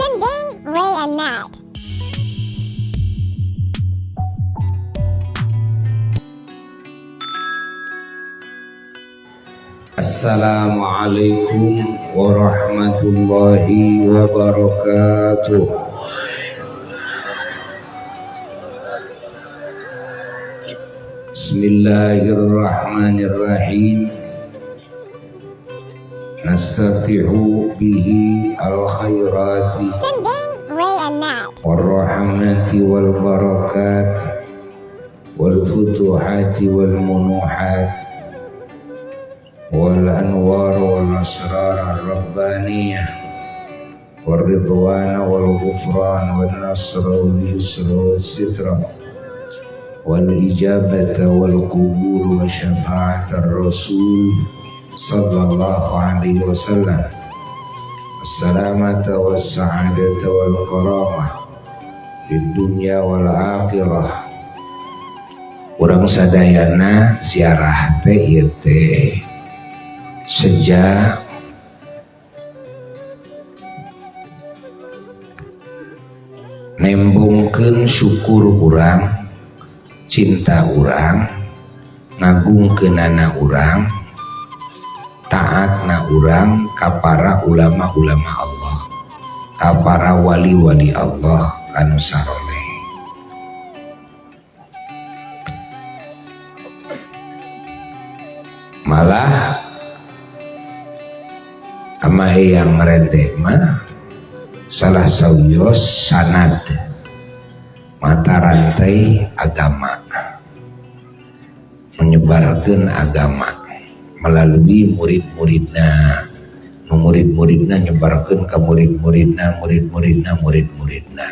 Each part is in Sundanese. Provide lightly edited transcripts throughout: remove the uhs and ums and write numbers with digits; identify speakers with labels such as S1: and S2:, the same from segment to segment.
S1: Sending Ray and Matt.
S2: Assalamualaikum warahmatullahi wabarakatuh. Bismillahirrahmanirrahim. Nastaftihu bihi al-khairati
S1: Sending Ray and Matt.
S2: Warahmati wal barakat wal futuhati wal munuhat wal anwar wal asrar ar-rabbaniyah wal ridwan wal ghufran wal nasr wal yusr wal sitra wal ijabata wal qubul wa syafa'at ar-rasul sallallahu alaihi wasallam. Assalamata was sa'adata wal karamah di dunya wal akhirah. Urang sadayana ziarah teh ieu teh sejak nembongkeun syukur urang, cinta urang, ngagungkeunana urang, taatna urang ka para ulama-ulama Allah, ka para wali-wali Allah kanu saroleh. Malah ama yang rendek mah salah sawios sanad mata rantai agama, menyebarkan agama melalui murid-muridna, murid-muridna nyebarkan ke murid-muridna, murid-muridna, murid-muridna.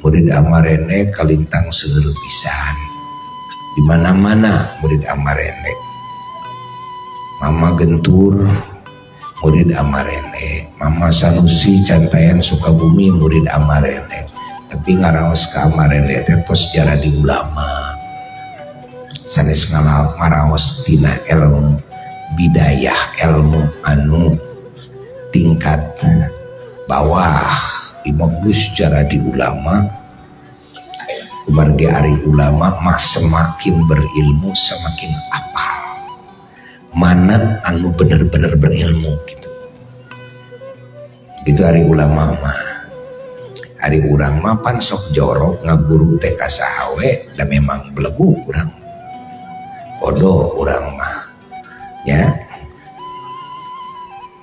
S2: Murid Amarene kalintang seueur pisan di mana-mana murid Amarene. Mama Gentur murid Amarene, Mama Sanusi Cantayan Sukabumi murid Amarene. Tapi ngaraos ka Amarene teh tos jaradi ulama. Sanes ngaraos tina ilmu bidayah, ilmu anu tingkat bawah, imagus jaradi ulama. Kumargi ari ulama mah semakin berilmu semakin apal mana anu bener-bener berilmu gitu. Itu hari ulama mah. Hari urang mah pan sok jorok ngaguru teh ka saha we, da memang belegu urang. Bodoh urang mah. Ya.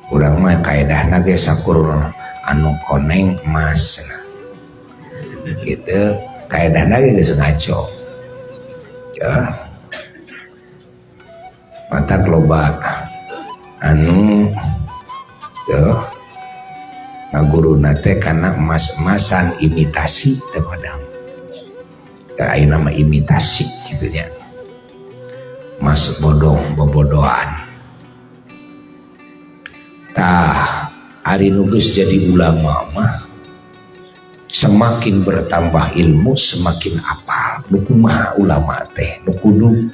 S2: Urang mah kaedahna ge sakur anu koneng emas. Gitu kaedahna ge geus ngaco. Ya. Mata loba anu tuh ngaguruna teh kana emas-emasan imitasi teh padahal. Karena ayeuna mah imitasi gitu nya. Mas bodong bobodoan. Tah ari nu geus jadi ulama mah semakin bertambah ilmu semakin apal. Nu kumaha ulama teh nu kudu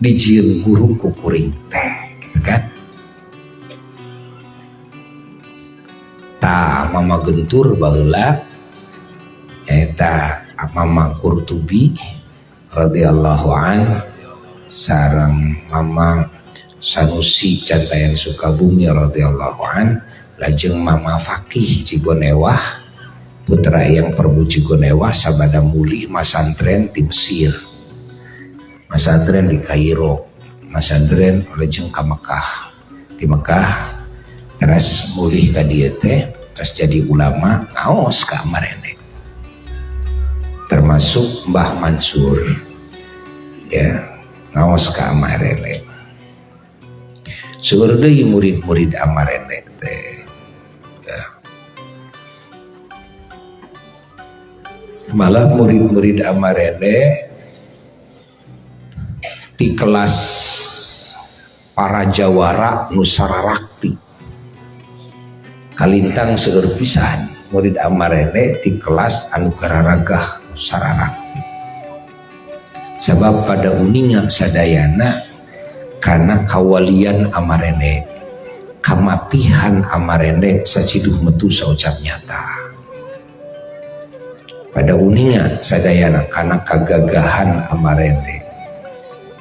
S2: dijieun guru ku kuring teh gitu kan. Tah Mama Gentur baheula eta Mama Qurtubi radhiyallahu an sareng Mama Sanusi Cantayan Sukabumi radhiyallahu an lajeng Mama Fakih Cigonewah putra yang Prabu Cigonewah sabada mulih masantren ti Mesir, masantren di Kairo, masantren lajeng ka Mekah, di Mekah teras mulih ka dieu teh terus jadi ulama ngaos ka Amarene, termasuk Mbah Mansur ya ngaos ka Amarene. Seueur deui murid-murid Amarene teh ya. Malah murid-murid Amarene di kelas para jawara nusararakti kalintang seueur pisan murid Amarene di kelas anu gararagah nusararakti. Sabab pada uningan sadayana karena kawalian Amarene, kamatihan Amarene saciduh metu saucap nyata. Pada uninga sadayana kana kagagahan Amarende.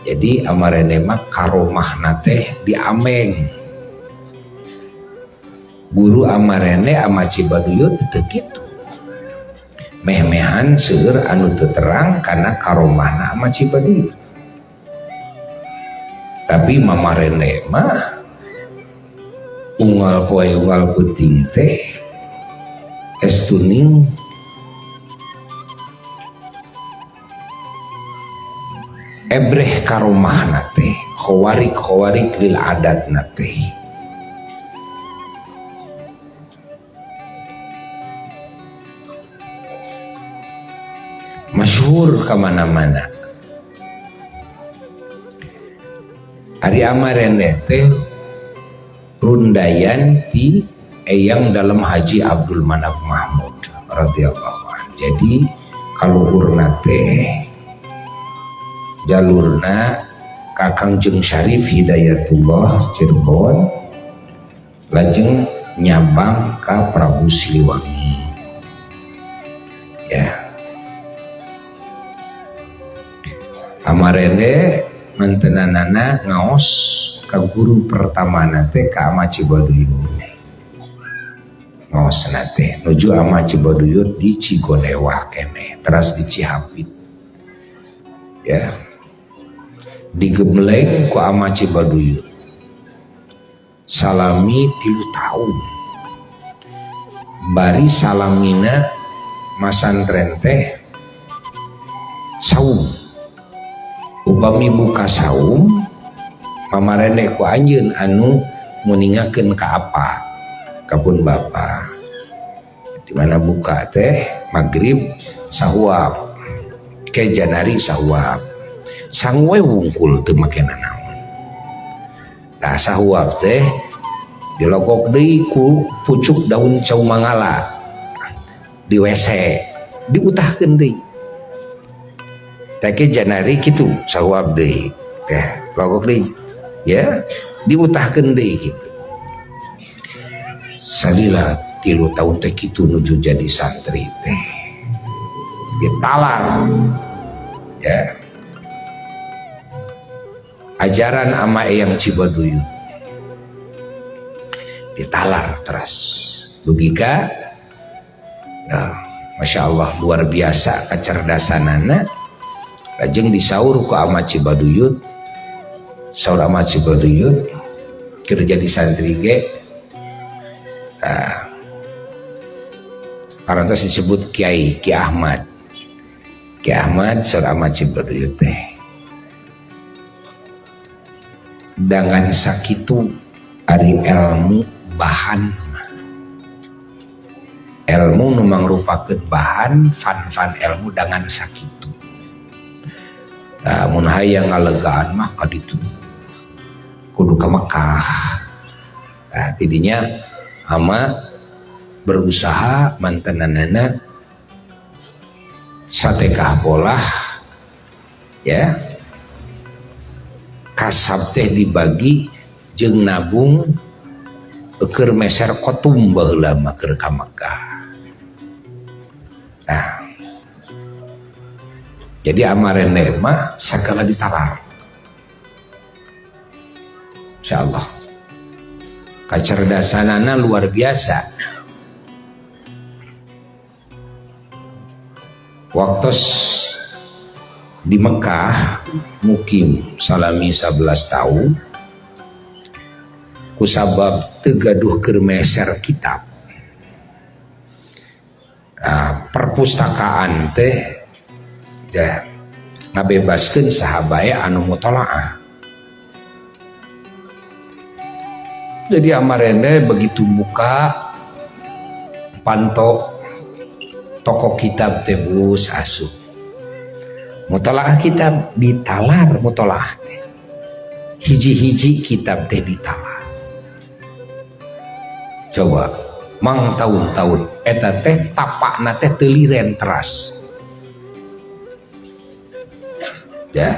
S2: Jadi Amarende mah karomahna teh diameng. Guru Amarende ama Cibaduyut teu kitu. Meh-mehan seueur anu teu terang kana karomahna ama Cibaduyut. Tapi Mamarende mah unggal poe unggal peuting teh estuning ebreh karomahna teh khawarik khawarik lil adatna teh. Masyhur kamana-mana. Ari Amarende teh rundayan ti eyang dalam Haji Abdul Manaf Mahmud radhiyallahu anhu. Jadi kaluhurna teh jalurna Kakang Jeng Syarif Hidayatullah Cirebon lajeng nyabang ka Prabu Siliwangi. Ya. Amarende mantenanana ngaos ka guru pertamana teh ka Ama Cibaduyut. Ngaosna teh nuju Ama Cibaduyut di Cigonewah keneh, teras di Cihapit. Ya. Digembleng ku Ama Cibaduyut. Salami 3 tahun. Bari salamina masantren teh saum. Upami buka saum mamarende ku anjeun anu muningakeun ka apa kapun bapa. Di mana buka teh magrib sahuap ke janari sahuap. Sangu we wungkul teu make nanaon. Tah sahuap teh dilogok deui ku pucuk daun cau mangala di WC diutahkeun deui. Teh ke janari kitu sahuap deui teh logok deui ya diutahkeun deui kitu. Salila 3 tahun teh kitu nuju jadi santri teh ditalar ya ajaran ama Eyang Cibaduyut ditalar teras logika ya, Masya Allah luar biasa kecerdasanana. Lajeng disaur ku Ama Cibaduyut, saur Ama Cibaduyut keur jadi santri ge parantos disebut Kiai Ki Ahmad. Ki Ahmad saur Ama Cibaduyut teh dangan sakitu ari ilmu bahan ilmu nu mangrupakeun bahan fan-fan ilmu dangan sakitu. Mun hayang ngalegaan mah ka ditu kudu ka Mekah. Nah, tidinya ama berusaha mantenanana satekah polah ya kasab teh dibagi jeung nabung keur meser kotum baheula mah keur ka Mekah. Nah, jadi Amarende mah segala ditalar. Insyaallah kecerdasanana luar biasa. Waktu di Mekah mukim salami 11 tahun kusabab teu gaduh keur meser kitab. Nah, perpustakaan teh ya ngabebaskeun saha bae anu mutolaah. Jadi Amarende begitu buka panto toko kitab teh bus asup. Mutolaah kitab ditalar mutolaah teh. Hiji-hiji kitab teh ditalar. Coba mang tahun-tahun eta teh tapakna teh teu liren teras. Ya,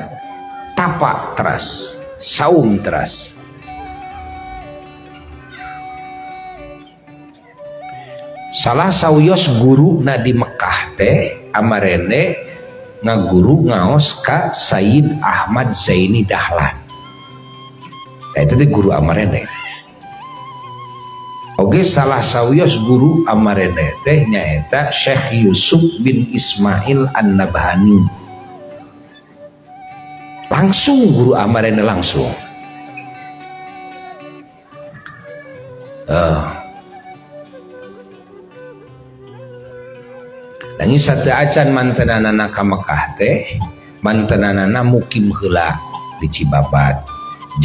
S2: tapak teras, saum teras. Salah sauyos guru na di Mekah teh Amarende ngaguru ngaos ka Sayyid Ahmad Zaini Dahlan. Nah, itu teh guru Amarende. Oge salah sawios guru Amarende teh nyaeta Syekh Yusuf bin Ismail An-Nabhani. Langsung guru Amarende langsung. Nangis satu acan mantenanana ka Mekah teh, mantenanana mukim heula di Cibabat.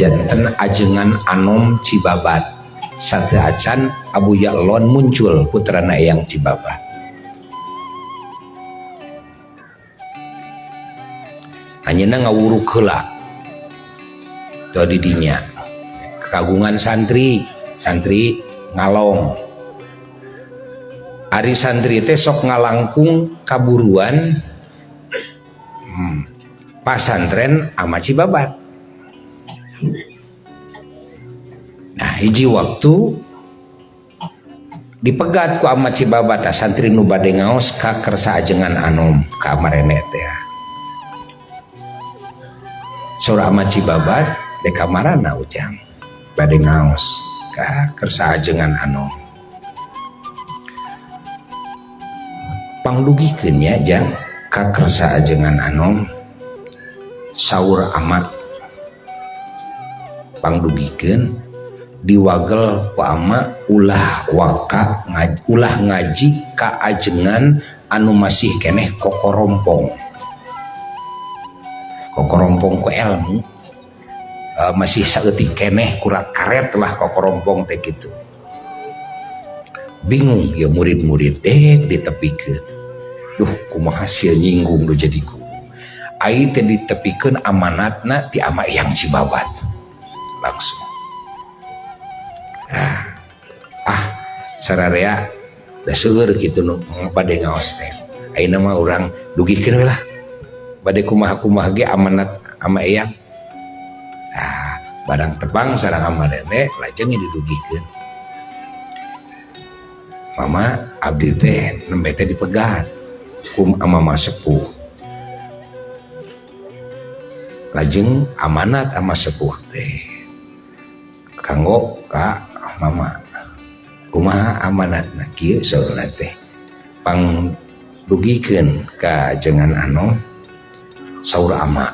S2: Janten ajengan anom Cibabat. Satu acan Abu Ya'lon muncul putrana Eyang Cibabat. Anjeunna ngawuruk heula. Teu di dinya. Kagungan santri, santri ngalong. Ari santri teh sok ngalangkung kaburuan pasantren ama Cibabat. Nah, hiji waktu dipegat ku ama Cibabat santri nu bade ngaos ka kersa ajengan anom ka Amarende teh. Saur ama Cibabat dek kamarana ujang bade ngaos ka kersa ajengan anom. Pangdugikeun nya jang ka kersa ajengan anom saur amat pangdugikeun diwagel ku ama ulah waka ulah ngaji ka ajengan anu masih keneh kokorompong. Kokorompong ku ilmu masih saeutik keneh kurat karet lah kokorompong teh kitu. Bingung ya murid-murid ditepikeun. Duh kumaha sia nyinggung nu jadi guru. Ai teh ditepikeun amanatna ti ama Eyang Cibabat. Langsung. Sararea da seueur kitu nu bade ngaos teh. Ayeuna mah urang dugikeun we lah. Bade kumaha-kumaha ge amanat ama Eyang. Nah, barang tepang sareng Amarende lajeng didugikeun. Mama abdi teh nembe teh dipegat kum ama sepuh. Lajeng amanat ama sepuh teh kanggo ka mama. Kumaha amanatna kieu saurna teh pangdugikeun ka ajengan anu saur ama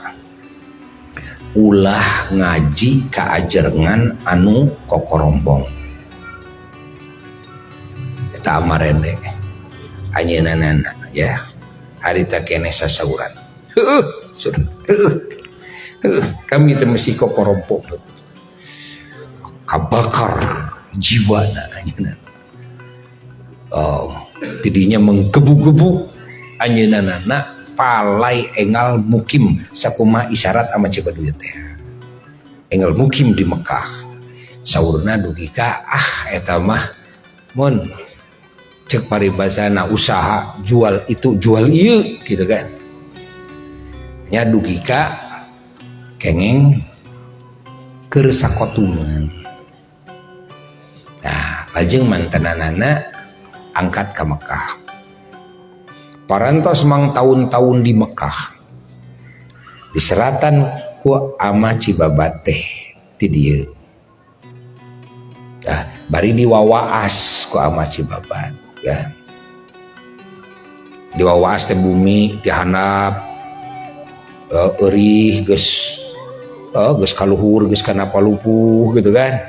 S2: ulah ngaji ka ajengan anu kokorompong. Eta Amarende anjeunna ya harita keneh sasauran. Heueuh, heueuh. Kami teh mesti kokorompong. Kabakar jiwana anjeunna. Oh, tidinya menggebu-gebu anjeunna palai engal mukim sakumaha isyarat ama Cibaduyut teh. Engal mukim di Mekah. Saurna dugi ka eta mah mun cek paribasana usaha jual itu jual ieu gitu kan. Nya dugi ka kengeng keur sakotungan. Nah, lajeng mantenanana angkat ka Mekah. Parantos mang tahun-tahun di Mekah. Diseratan ku ama Cibabat teh ti dieu. Nah, bari diwawaas ku ama Cibabat ya. Diwawaas teh bumi ti handap eurih geus geus kaluhur geus kana palupuh gitu kan.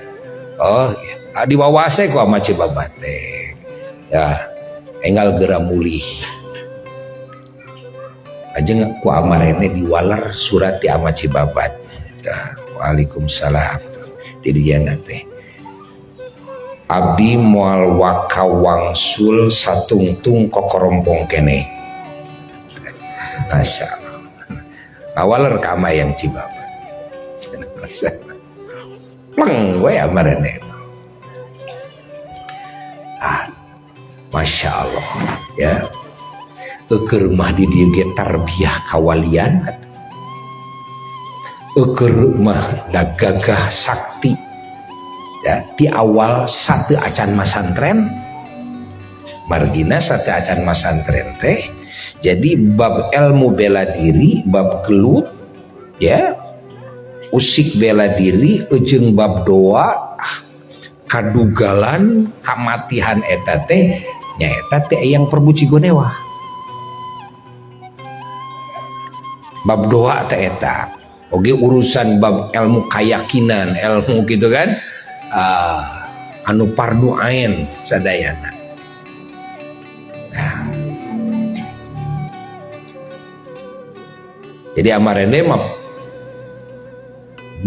S2: Oh, diwawaas ku ama Cibabat teh. Ya, enggal geura mulih. Lajeng ku Amarende diwaler surat ti ama Cibabat. Ya, waalaikumsalam. Di dieu teh. Abdi moal waka wangsul satungtung kokorompong keneh. Masya Allah. Ngawaler ka ama Eyang Cibabat. Pleng we Amarende. Masya Allah ya. Eueur mah di dieu ge tarbiyah kawalian. Eueur mah da gagah sakti. Ya, di awal satu acan masantren. Margina satu acan masantren teh Jadi bab ilmu bela diri, bab gelut ya, usik bela diri jeung bab doa kadugalan kamatihan eta teh nyaeta teh Eyang Prabu Cigonewa. Bab doa teh eta oge urusan bab ilmu kayakinan, ilmu gitu kan, anu fardu ain sadayana. Nah, jadi amarende mah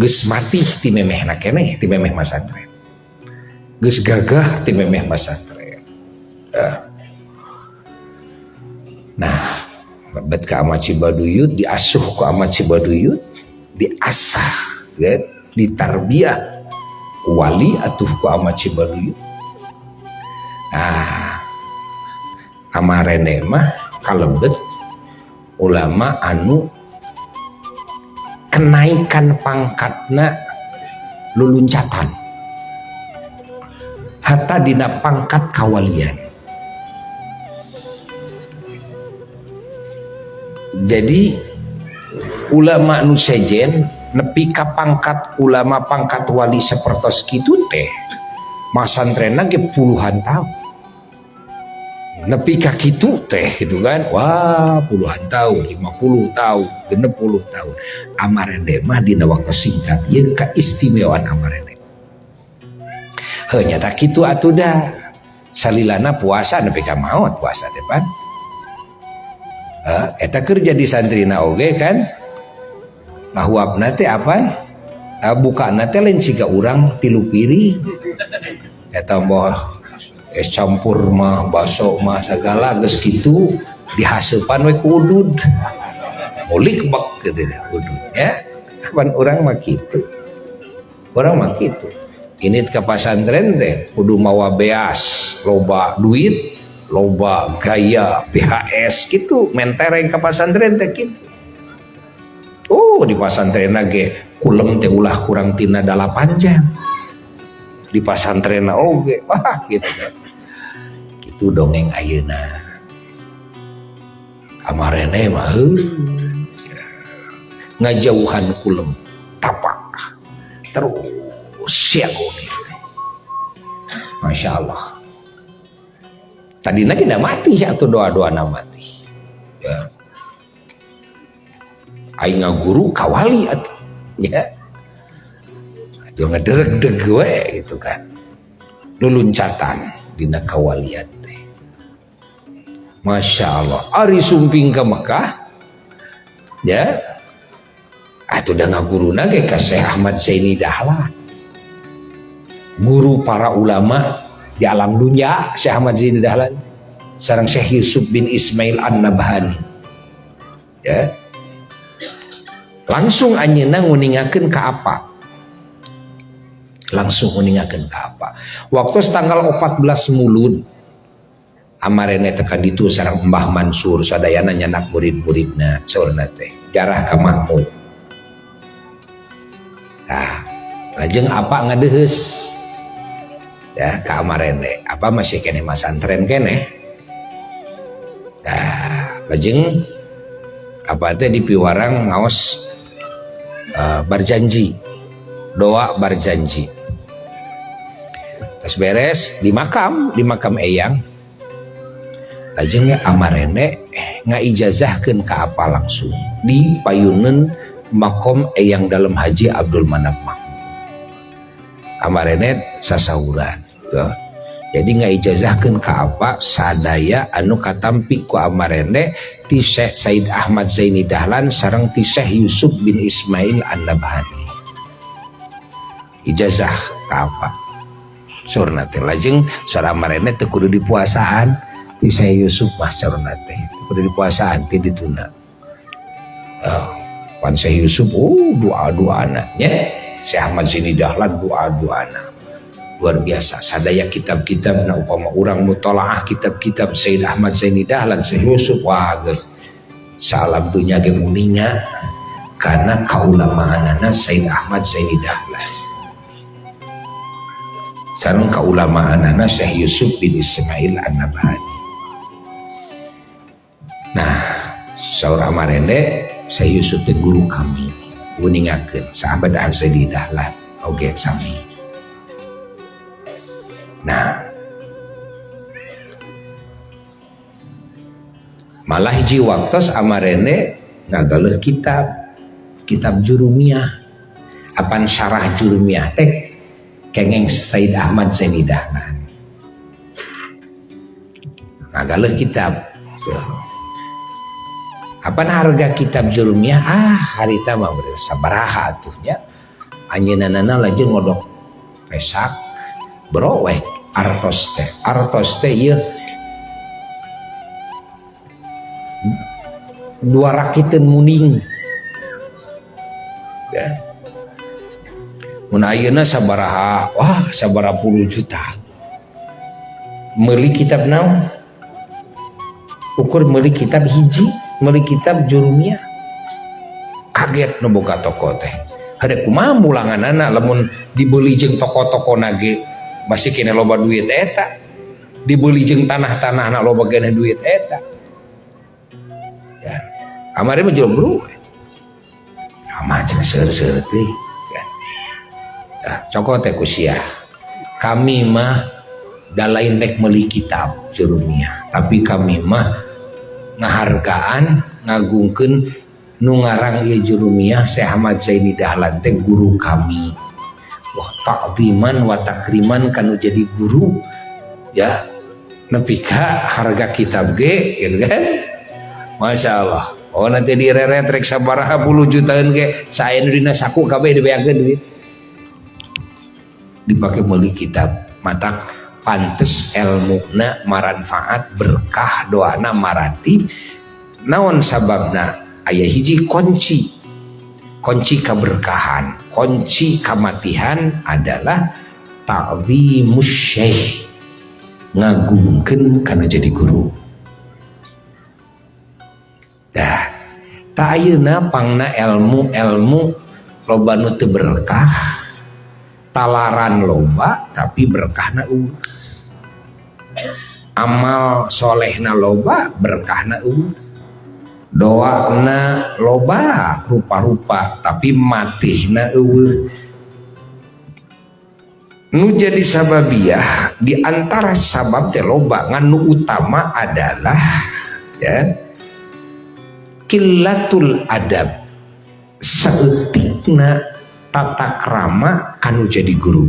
S2: geus matih ti memehna keneh, ti memeh masantren. Geus gagah ti memeh masantren. Nah, lebet ka Ama Cibaduyut, diasuh ku Ama Cibaduyut, diasah, ya, ditarbiyah ku wali atuh ku Ama Cibaduyut. Nah, amarene mah kalebet ulama anu kenaikan pangkatna luluncatan hatta dina pangkat kawalian. Jadi ulama nu sejen nepi ka pangkat ulama pangkat wali sapertos kitu teh masantrena ge puluhan tahun. Nepi ka kitu teh gitu kan, wah puluhan tahun, 50 tahun, 60 tahun. Amarende mah dina waktu singkat ieu kaistimewaan amarende. Heuh nyata kitu atuh dah. Salilana puasa nepi ka maot puasa teh pan. Eta keur jadi santrina oge kan. Ngahuapna teh apaan? Bukana teh lain siga urang 3 piring. Eta mah es campur mah baso mah segala geus kitu dihaseupan we ku udud. Mulik bek gitu deh udud ya. Apan urang mah kitu. Urang mah kitu. Ini ke pasantren teh kudu mawa beas, loba duit, loba gaya PHS gitu, mentereng ke pasantren teh kitu. Oh, di pasantren ge kulem teh ulah kurang tina 8 jam. Di pasantren oge, wah gitu kan. Gitu dongeng ayeuna. Amarene mah heuh ngajauhan kulem tapak terus siang ini. Masya Allah. Tadi lagi dah mati atau doa-doa na mati. Ya. Aing ngaguru kawali atuh. Ya. Dia ngedereg-deg we gitu kan. Luluncatan dina kawalian teh. Masya Allah. Ari sumping ke Mekah. Ya. Atuh da ngaguruna ge ka Syekh Ahmad Zaini Dahlan. Guru para ulama di alam dunia Syekh Ahmad Zaini Dahlan sareng Syekh Yusuf bin Ismail An-Nabhani. Ya. Langsung anjeunna nguningakeun ka apa? Langsung nguningakeun ka apa? Waktu tanggal 14 Mulud amarene teh ka ditu sareng Mbah Mansur sadayana nyanak murid-muridna saurna teh jarah ka Mahmud. Nah, lajeng apa ngadeheus ya ka amarene, apa masih kene masantren kene. Nah, lajeng apa teh di piwarang ngaos barjanji, doa barjanji. Terus beres di makam Eyang. Lajeng amarene ngaijazahkeun ka apa langsung di payuneun makom Eyang Dalem Haji Abdul Manaf Mahmud. Amarene sasauran tuh. Jadi ngaijazahkeun ka apa sadaya anu katampi ku amarene ti Syekh Said Ahmad Zaini Dahlan sareng ti Syekh Yusuf bin Ismail An-Nabhani. Ijazah ka apa? Saurna teh lajeng saur amarene teu kudu dipuasaan ti Syekh Yusuf mah saurna teh teu kudu dipuasaan ti dituna. Pan Syekh Yusuf oh doa-doana nya. Syekh Ahmad Zaini Dahlan doa-doana luar biasa. Sadaya kitab-kitab na upama urang mutolaah kitab-kitab Sayyid Ahmad Zaini Dahlan Syekh Yusuf wah geus salam dunya ge muninga karena kaulamaanana Sayyid Ahmad Zaini Dahlan sareng kaulamaanana Syekh Yusuf bin Ismail An-Nabhani. Nah, Saur Amarende, Syekh Yusuf teh guru kami, uningakeun sahabat Zaini Dahlan oge sami. Nah, malah hiji waktos Amarende ngagaleuh kitab Jurumiyah. Apan syarah Jurumiyah teh kengeng Said Ahmad Zaini Dahlan. Ngagaleuh kitab. Apan harga kitab Jurumiyah harita mah sabaraha atuh nya. Anjeunna lajeng ngodok pesak bro weh artos teh. Artos teh ieu 2 rakiteun muning. Ya. Mun ayeuna sabaraha, wah sabaraha puluh juta. Meuli kitab naon? Ukur meuli kitab hiji, meuli kitab Jurumiyah. Kaget nu boga toko teh. Hade kumaha mulanganana lamun dibeli jeung toko-toko nage masih kene loba duit eta. Dibeli jeung tanah-tanahna loba kene duit eta. Ya. Amari mah jomblo. Ama cenah seueur-seueur teh. Ya. Nah, cokot teh ku sia. Kami mah da lain rek meuli kitab Jurumiyah, tapi kami mah ngahargaan ngagungkeun nu ngarang ieu Jurumiyah Syekh Ahmad Zaini Dahlan teh guru kami. Wah, ta'ziman wa takriman kanu jadi guru ya, nepi ka harga kitab ge gitu kan. Masya Allah. Oh nanti direret rek sabaraha puluh jutaan ge sae nu dina saku kabeh dibeakeun duit. Dipake meuli kitab, matak pantes elmuna maranfaat berkah doana marati. Naon sababna? Aya hiji kunci, kunci keberkahan, kunci kematian adalah ta'zimus syekh, ngagungkeun kana jadi guru. Dah, tak ayeuna pangna ilmu-ilmu loba nu teu berkah, talaran loba tapi berkahna eueuh. Amal solehna loba berkahna eueuh. Doana loba rupa-rupa tapi matihna eueuh. Nu jadi sababiah di antara sabab teh loba, ngan nu utama adalah ya killatul adab, saeutikna tata krama anu jadi guru.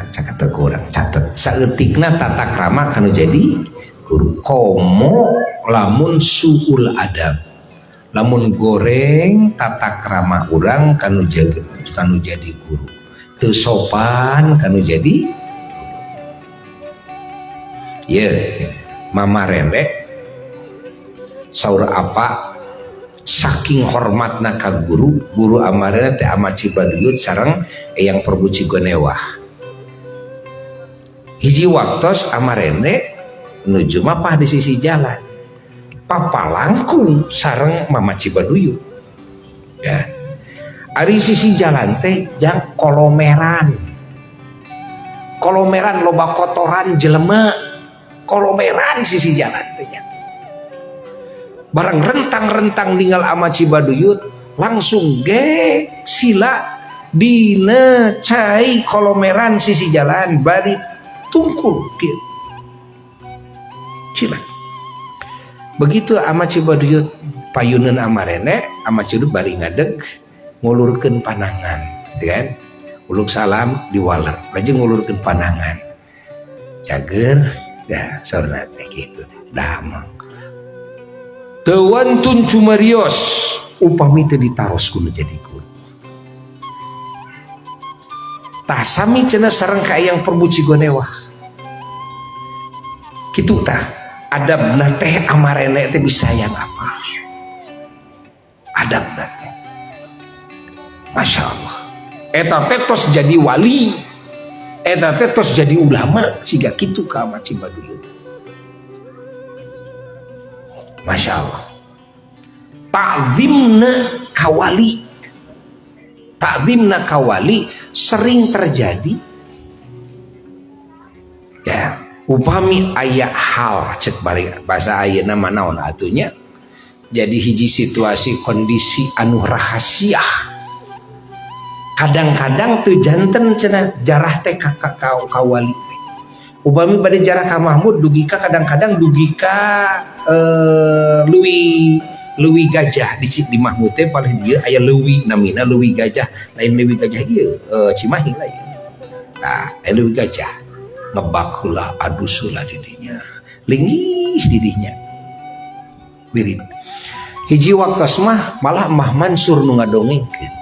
S2: Catat kurang catat saeutikna tata krama kanu jadi guru. Komo lamun suul adab, lamun goreng tata krama urang kanu jadi guru, teu sopan kanu jadi guru. Ye, mama rendek saur apa saking hormatna ka guru, guru amarena teh ama Cibaduyut sareng Eyang Prabu Cigonewah. Hiji waktos amarene nuju mapah di sisi jalan, papa langkung sareng mama Cibaduyut. Ya. Ari sisi jalan teh jang kolomeran. Kolomeran loba kotoran jelema. Kolomeran sisi jalan teh nya. Barang rentang-rentang ninggal ama Cibaduyut langsung gek sila dina cai kolomeran sisi jalan bari tungkul kieu. Sila. Begitu ama Cibaduyut payuneun amarene, ama Cibaduyut bari ngadeg ngulurkeun panangan, gitu kan? Uluk salam diwaler, lajeng ngulurkeun panangan. Cager dah saurna teh kitu. Damang. Teu wantun cumarios upami teu ditaros kudu jadi guru. Tah sami cenah sareng ka Eyang Prabu Cigonewah. Kitu tah adabna teh amarene teh bisa yang apa? Adabna teh. Masya Allah. Eta teh tos jadi wali. Eta teh tos jadi ulama siga kitu ka ama Cibaduyut. Masya Allah. Ta'zimna kawali. Ta'zimna kawali sering terjadi. Ya, Upami aya hal cek balik bahasa ayeuna mah naon atunya jadi hiji situasi kondisi anu rahasia. Kadang-kadang teu janten cenah jarah teh ka wali teh. Upami bade jarah ka Mahmud dugi ka kadang-kadang dugi ka leuwi gajah di di Mahmud teh paling dieu aya leuwi namina leuwi gajah, lain leuwi gajah ieu Cimahi lain. Nah, aya leuwi gajah ngebak heula adus heula di dinya. Linggih di dinya. Wirid. Hiji waktos mah malah Mbah Mansur nu ngadongengkeun.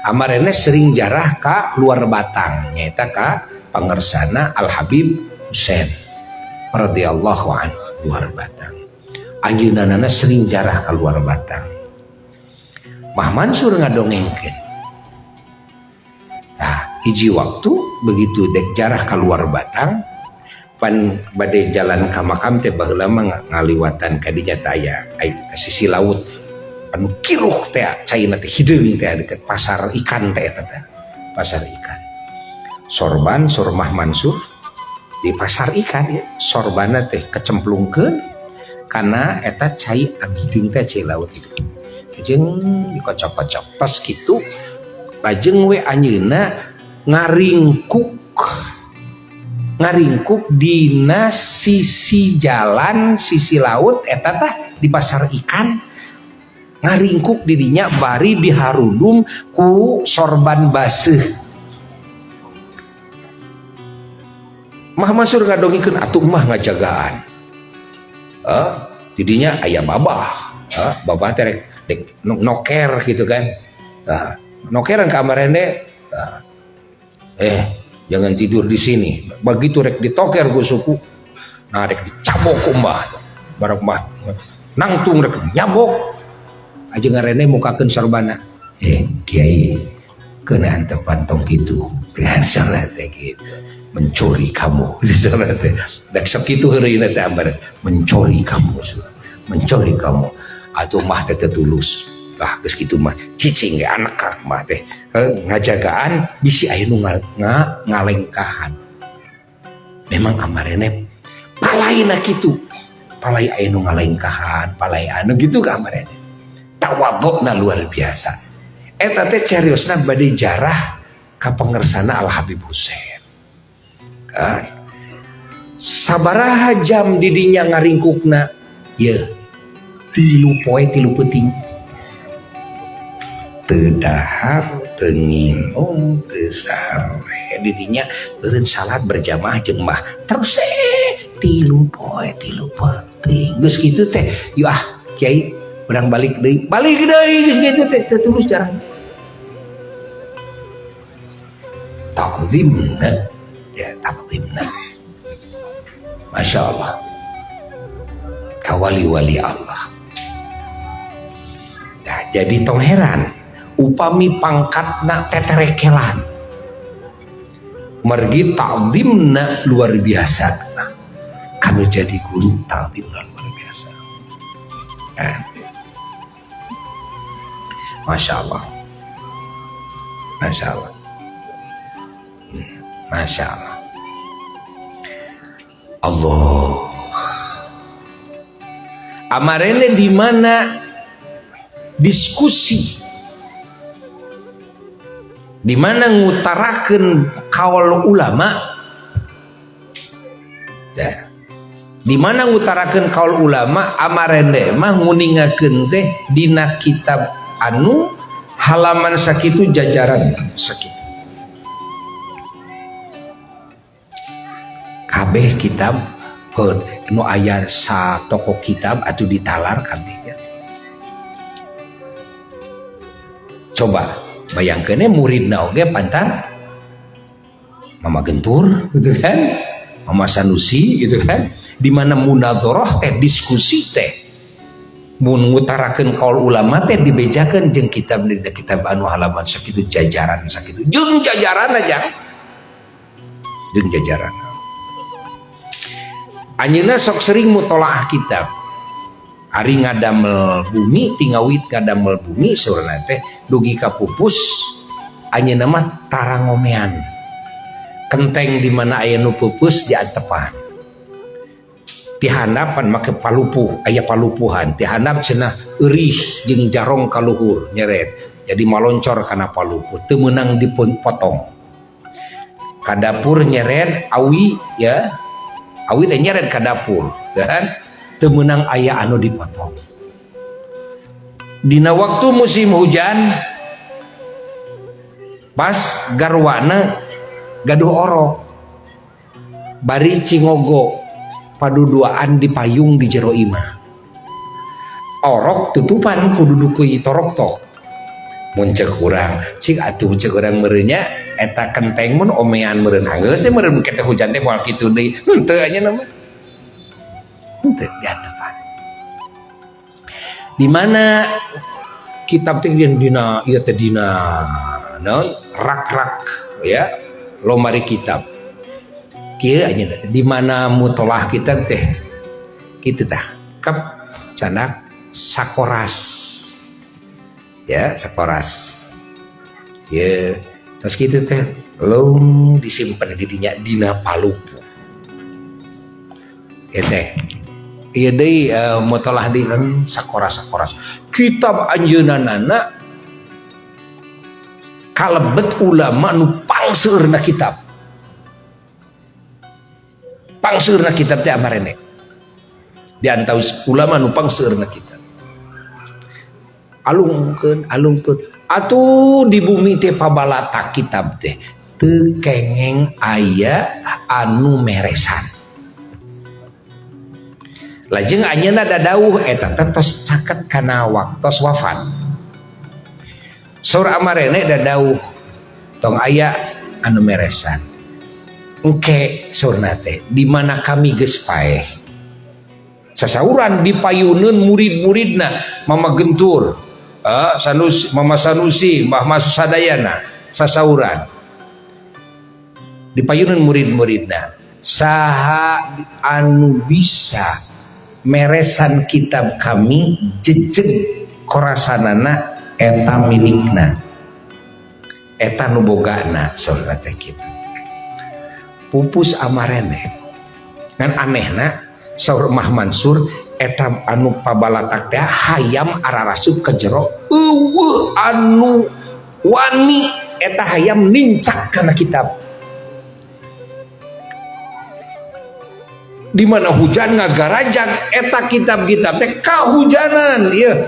S2: Amarene sering jarah ka luar Batang nyaeta ka pangersana Al Habib Husain radhiyallahu anhu luar Batang. Anjeunna sering jarah ka luar Batang. Mbah Mansur ngadongengkeun. Nah, hiji waktu begitu dek jarah ka luar Batang pan bade jalan ka makam teh baheula mah ngaliwatan ka dinya teh aya ka sisi laut anu kiruh teh caina teh hideung teh deket pasar ikan teh eta teh pasar ikan. Sorban Sormah Mansur di pasar ikan ya, sorbana teh kecemplungkeun kana eta cai anu hideung teh cai laut itu. Jeung dikocok-kocok tos kitu lajeng we anjeunna ngaringkuk dina sisi jalan sisi laut eta tah di pasar ikan ngaringkuk didinya bari diharudum ku sorban baseuh. Mah Mansur ngadongikeun atuh mah ngajagaan. Didinya aya babah. Babah teh rek noker gitu kan. Nokeran ka amarende. Jangan tidur di sini. Begitu rek ditoker ku suku, nah rek dicabok ku mbah. Barang mbah nangtung rek nyabok. Aja ngarene mukakeun sorbana. Kiai kena antepan tong kitu. Dengan salat teh kitu. Mencuri kamu. Salat teh. Dak sok kitu heureuyna teh ambar. Mencuri kamu. Mencuri kamu. Atuh mah teh tulus. Ah geus kitu mah cicing ge anak kak mah teh. Ngajagaan bisi aya nu ngalengkahan. Memang amarene palaina kitu. Palai aya nu ngalengkahan, palai anu gitu ka amarene. Tawadhu'na luar biasa. Eta teh cariosna bade jarah ka pangersana Al Habib Husain. Sabaraha jam didinya ngaringkukna? Yeuh, 3 poe 3 peuting. Teu dahar, teu nginum, teu sare. Didinya eureun salat berjamaah jeung mah. Terus 3 poe 3 peuting. Geus kitu teh, yeuh ah kiai urang balik deui. Balik deui geus kitu teh teu tulus jarang. Takzimna, ya takzimna. Masya Allah. Kawali-wali Allah. Nah, jadi tong heran upami pangkatna teterekelan. Mergi takzimna luar biasa. Nah, kanu jadi guru takzimna luar biasa. Nah. Masya Allah. Masya Allah. Masya Allah. Allah. Amarene di mana diskusi, di mana ngutarakeun kaul ulama, ya. Di mana ngutarakeun kaul ulama, amarene mah nguningakeun teh dina kitab anu halaman sakitu jajaran sakitu. Kabeh kitab nu aya sa toko kitab atau ditalar kabeh ya. Coba bayangkeun muridna oge pantar Mama Gentur gitu kan, Mama Sanusi gitu kan, di mana munadharah teh diskusi teh mun ngutarakeun kaul ulama teh dibejakeun jeung kitab dina kitab anu halaman sakitu jajaran sakitu jeung jajaran aja jeung jajaran. Anjeunna sok sering mutolaah kitab. Ari ngadamel bumi tingawit ngadamel bumi saurna teh dugi ka pupus anjeunna mah tarangomean. Kenteng di mana aya nu pupus diantepan. Ti handapan make palupuh, aya palupuhan ti handap cenah eurih jeung jarong ka luhur nyeret. Jadi maloncor kana palupuh teu meunang dipotong. Ka dapur nyeret awi ya. Awi teh nyeret ka dapur kan teu meunang aya anu dipotong. Dina waktu musim hujan pas garwana gaduh orok bari cingogo paduduaan di payung di jero imah. Orok tutupan kudu dukui torok tok. Mun ceuk urang cik atuh ceuk urang meureunnya eta kenteng mun omean meureun anggeus we meureun ke teh hujan teh moal kitu deui. Henteu nya mah. Henteu diatupan. Di mana kitab teh dina ieu teh dina naon rak-rak ya lomari kitab. Kieu anjeunna teh di mana mutolah kitab teh kitu tah kep canak sakoras ya sakoras ya terus kitu teh lung disimpen di dinya dina palupuh ieu teh ieu deui mutolah di sakoras-sakoras kitab anjeunna kalebet ulama nu pangseueurna kitab. Pangseueurna kitab teh amarene. Di antaus ulama nu pangseueurna kitab. Alungkeun alungkeun atuh di bumi teh pabalatak kitab teh teu kengeng aya anu meresan. Lajeng anjeunna dadauh eta teh tos caket kana waktos wafat. Saur amarene dadauh tong aya anu meresan. Engke saurna teh di mana kami geus paeh. Sasauran dipayuneun murid-muridna Mama Gentur, Sanusi, Mama Sanusi, Mbah Masu sadayana sasauran. Dipayuneun murid-muridna saha anu bisa meresan kitab kami jejeg korasanana eta milikna eta nu bogana saurna teh kitu. Pupus amarene ngan anehna saur Mbah Mansur eta anu pabalatak teh hayam ararasup ka jero eueuh anu wani eta hayam nincak kana kitab. Di mana hujan ngagarajang eta kitab-kitab teh kahujanan ieu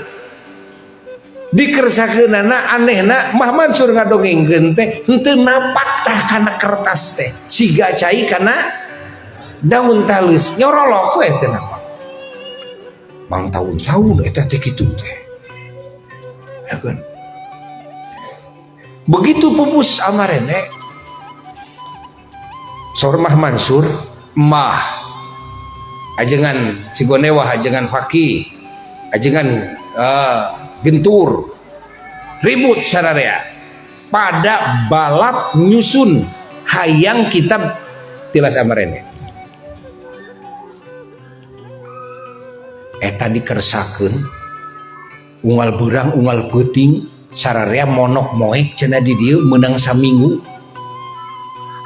S2: dikersakeunana anehna Mbah Mansur ngadongengkeun teh henteu napak tah kana kertas teh siga cai kana daun talus nyorolok we teu napak. Mang tahun-tahun eta teh kitu teh ya kan. Begitu pupus amarene saur Mbah Mansur mah ajengan Cigonewah, ajengan Fakih, ajengan Gentur ribut sararea pada balap nyusun hayang kitab tilas amarene. Eta dikersakeun unggal beurang unggal peuting sararea monok moek cenah di dieu meunang saminggu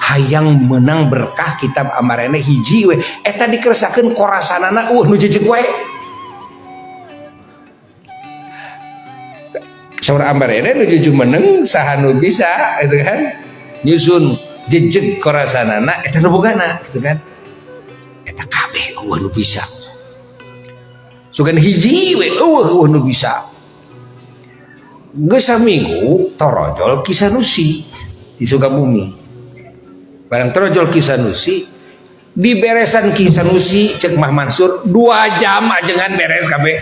S2: hayang menang berkah kitab amarene hiji we eta dikersakeun korasanana nu jejeg wae. Saur amarene nu juju meneng saha nu bisa gitu kan nyusun jejeg korasanana eta nu bogana gitu kan eta kabeh eueuh nu bisa sugan hiji we eueuh nu bisa. Geus saminggu torojol Ki Sanusi di Sukabumi. Barang torojol Ki Sanusi diberesan Ki Sanusi cek Mbah Mansur 2 jam ajengan beres kabeh.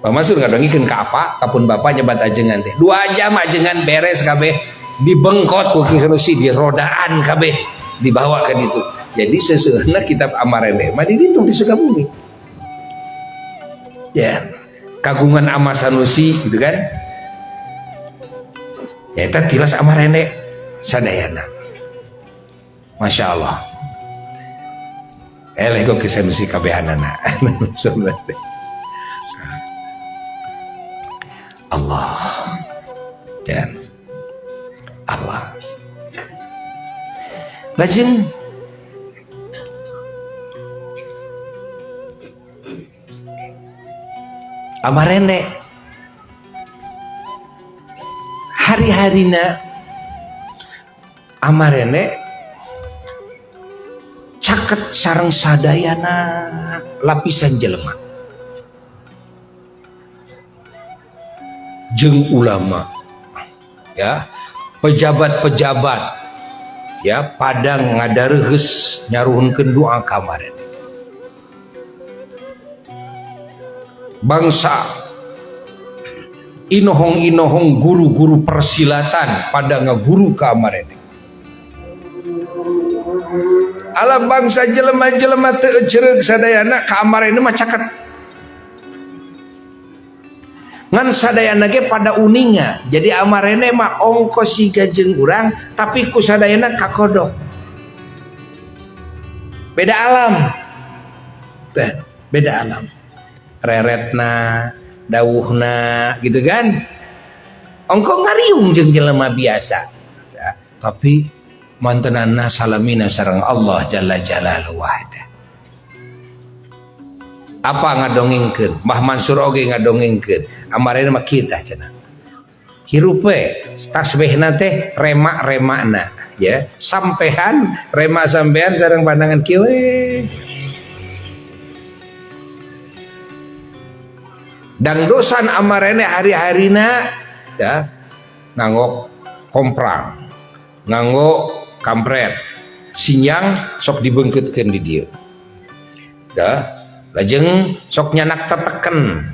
S2: Mbah Mansur ngadongikeun ka apa kapun bapak nyebat ajengan teh 2 jam ajengan beres kabeh dibengkot ku Ki Sanusi di rodaan kabeh dibawa ke ditu. Jadi seseueurna kitab amarene mah di ditu di Sukabumi. Ya, kagungan Ama Sanusi gitu kan. Ya eta tilas amarene sadayana. Masya Allah. Eleh kok Ki Sanusi kabehanana. Allah dan Allah. Lajeng Amarene hari-harina amarene caket sareng sadayana lapisan jelema jeung ulama ya, pejabat-pejabat ya pada ngadareuheus nyaruhunkeun doa ka amarene. Bangsa inohong-inohong guru-guru persilatan pada ngaguru ka amarene. Alam bangsa jelema-jelema teu ecereug sadayana ka amarene mah caket. Ngan sadayana ge pada uninga. Jadi amarene mah ongkos siga jeung urang tapi ku sadayana kakodok. Beda alam. Teh, beda alam. Reretna, dawuhna gitu kan. Ongko ngariung jeung jelema biasa. Ya, tapi mantenana salamina sareng Allah jalla jalaluhu wahda. Apa ngadongengkeun? Mbah Mansur oge ngadongengkeun. Amarena mah kita cenah. Hirup we tasbihna teh remak-remakna ya. Sampehan remak sampean sareng pandangan kieu we. Dangdosan amarene hari-harina ya nganggo komprang, nganggo kampret, sinyang sok dibeungkeutkeun di dieu. Ya, lajeng sok nyanak teteken.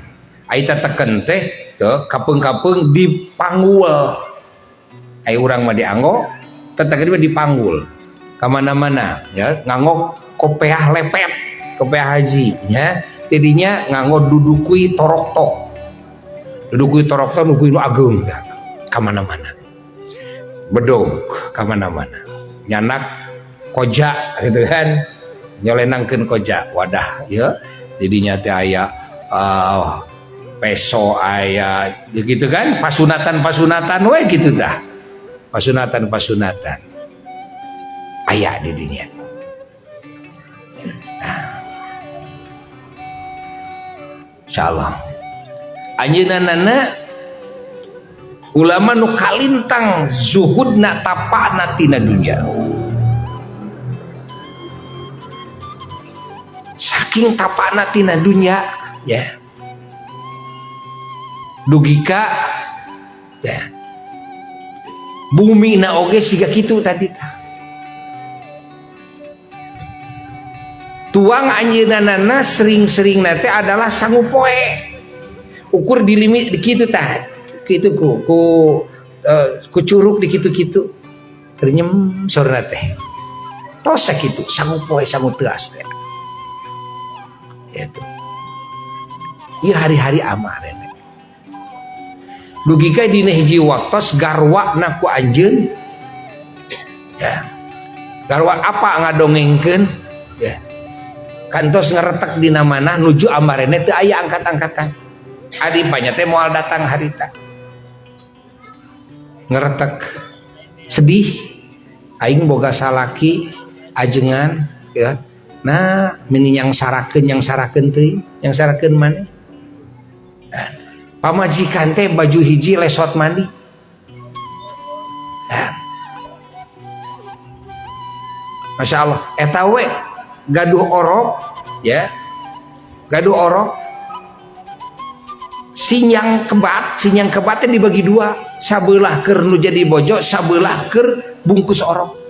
S2: Ai teteken teh teu kapeung-kapeung dipanggul. Ai urang mah dianggo, teteken mah dipanggul. Ka mana-mana ya, nganggo kopeah lepet, kopeah haji nya. Jadinya nganggo dudukui toroktok. Dudukui toroktok nungguin nu ageung ya. Ka mana-mana. Bedog ka mana-mana. Nyanak koja gitu kan. Nyolenangkeun koja wadah ya. Jadinya teh aya peso aya gitu kan, pasunatan-pasunatan we gitu dah. Pasunatan-pasunatan. Aya di dinya. Nah. Insyaallah. Anjeunna ulama nu kalintang zuhudna tapakna tina dunya. Saking tapakna tina dunya ya. Dugika ya. Bumi na oge siga kitu tadi tah. Tuang anjeunna sering-sering teh adalah sangu poe. Ukur di limit di kitu tah. Kitu ku curug di kitu-kitu. Ternyem sorna teh. Tos sakitu sangu poe sangu teuas teh. Itu. Ieu hari-hari amaren. Dugi ka dina hiji waktos garwa na ku anjeun. Ya. Garwa apa ngadongengkeun? Ya. Kantos ngeretek dina manah nuju amarene teu aya angkat-angkatan. Adi panya teh moal datang harita. Ngeretek sedih aing boga salaki ajengan ya. Nah, mini yang sarakeun teuing, yang sarakeun maneh. Nah, pamajikan teh baju hiji lesot mandi. Nah. Masya Allah, eta we gaduh orok ya. Gaduh orok sinyang kebat teh dibagi dua, sabelah keur nu jadi bojo, sabelah keur bungkus orok.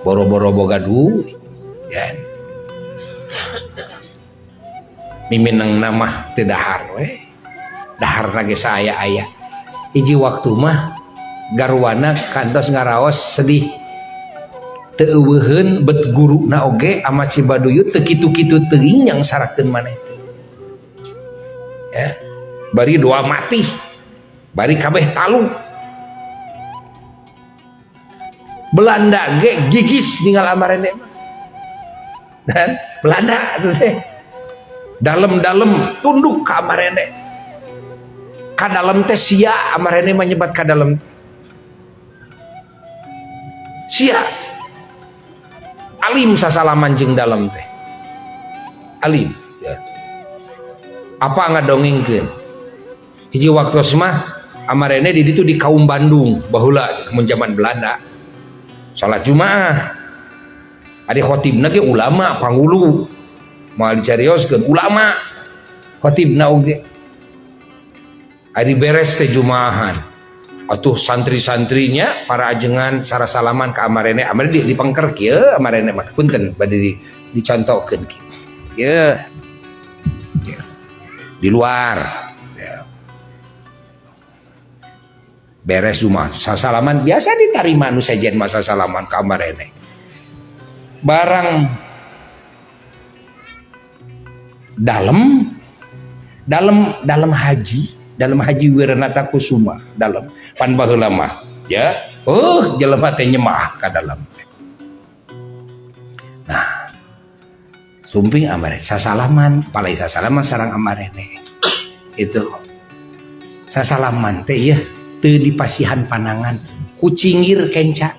S2: Boro-boro boga duit ya. Mimineng mah teu dahar we. Dahar ge saaya-aya. Hiji waktu mah garwana kantos ngaraos sedih. Teu eueuheun bet guruna oge ama Cibaduyut teu kitu-kitu teuing yang sarakeun maneh teh. Ya. Bari doa mati. Bari kabeh talu. Belanda ge gigis ninggal amarene mah. Dan Belanda teh dalem-dalem tunduk ka amarene. Ka dalem teh sia amarene mah nyebat ka dalem. Sia alim sasalaman jeung dalem teh. Alim ya. Apa ngadongengkeun? Hiji waktu mah amarene di ditu di kaum Bandung baheula mun zaman Belanda. Salat Jumaah. Ari khotibna ge ulama pangulu. Moal dicarioskeun ulama. Khotibna oge. Ari beres teh Jumaahan. Atuh santri-santrinya para ajengan sarasalaman ka amarene, amarene dipengker kieu amarene mah punten bade dicontohkeun kieu. Kieu. Di luar. Ya. Beres Jumaah, sasalaman biasa ditarima nu sejen masa salaman ka amarene. Barang dalem dalem haji, dalem haji Wiranata Kusuma, dalem pan baheula mah ya. Oh, jelema teh nyemah ka dalem teh. Nah, sumping amarene sasalaman, palai sasalaman sareng amarene. Itu sasalaman teh ya teu dipasihan panangan, kucingir kenca.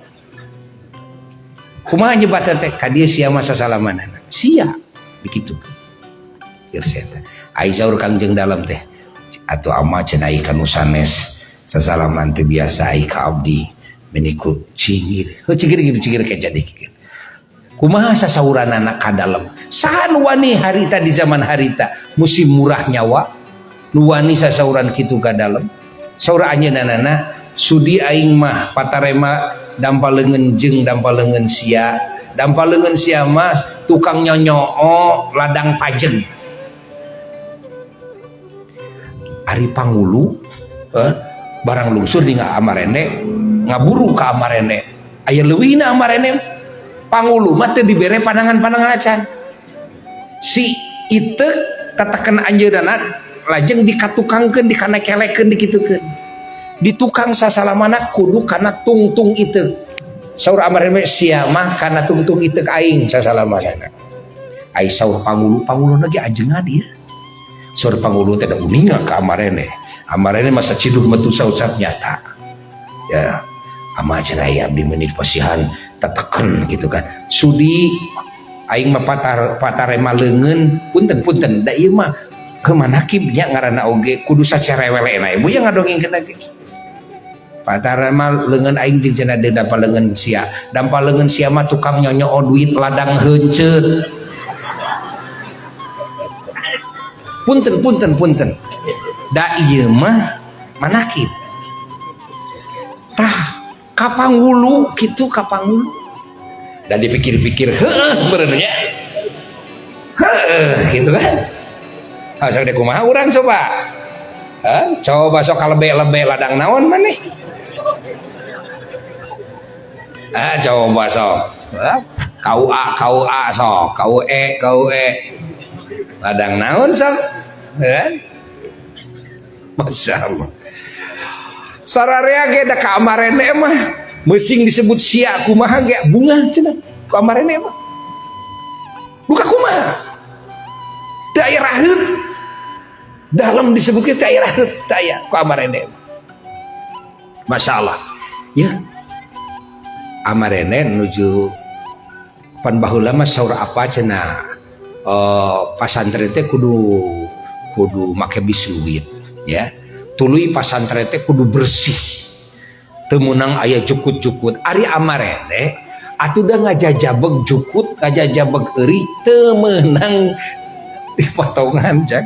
S2: Kumaha nyebatan teh ka dieu sia mah sasalamanana? Sia begitu. Kieu teh. Ai saur Kangjeng dalem teh atuh ama cenah ka nu sanes sasalaman teh biasa ai ka abdi meniku cingir. Heuh cingir gitu cingir kenca dikit. Kumaha sasauranana ka dalem? Saha nu wani harita di zaman harita musim murah nyawa nu wani sasauran kitu ka dalem? Saur anjeunna sudi aing mah patarema dampa leungeun jeung dampa leungeun sia. Dampa leungeun sia mah tukang nyonyoo ladang pajeng. Ari pangulu barang lungsur di amarene ngaburu ka amarene. Aya leuwihna amarene pangulu mah teu dibere pandangan-pandangan acan. Si iteuk tatakeun anjeunna lajeng dikatukangkeun dikanekelekeun dikitukeun. Di tukang sasalamana kudu kana tungtung iteuk. Saur amarene sia mah kana tungtung iteuk aing sasalamanana. Ai saur pangulu panguluna ge ajengan ieu. Saur pangulu teh da uninga ka amarene. Amarene masa ciduh metu saucap nyata. Ya, ama cenah abdi meuni pasihan teteken gitu kan. Sudi aing mah patarema leungeun punten-punten da ieu mah manakib nya ngaranna oge kudu sacerewelena ibu yang ngadongengkeun lagi. Patarema leungeun aing jeung cenah deui dampa leungeun sia. Dampa leungeun sia mah tukang nyonyoo duit ladang heuncet. Punten punten punten. Da ieu mah manakib. Tah kapangulu kitu kapangulu. Dan dipikir-pikir heueuh meureun nya. Heueuh kitu kan. Asal dek kumaha urang coba. Hah? Coba sok kalebe-lebe ladang naon maneh? Ah coba sok. Hah? KUA KUA sok, KUE KUE. Ladang naon sok? Hah? Masya Allah. Sararea ge da ka amarene mah meusing disebut sia kumaha ge bunga cenah ku amarene mah. Duka kumaha? Teu aya raheut. Dalam disebutkeun teu aya raheut, teu aya ku amarene. Masya Allah. Ya. Amarene nuju pan baheula mah saur apa cenah pasantren teh kudu make bisluit ya. Tuluy pasantren teh kudu bersih. Teu meunang aya jukut-jukut. Ari amarene atuh da ngajajabeg jukut, ngajajabeg eurih teu meunang dipotongan cak.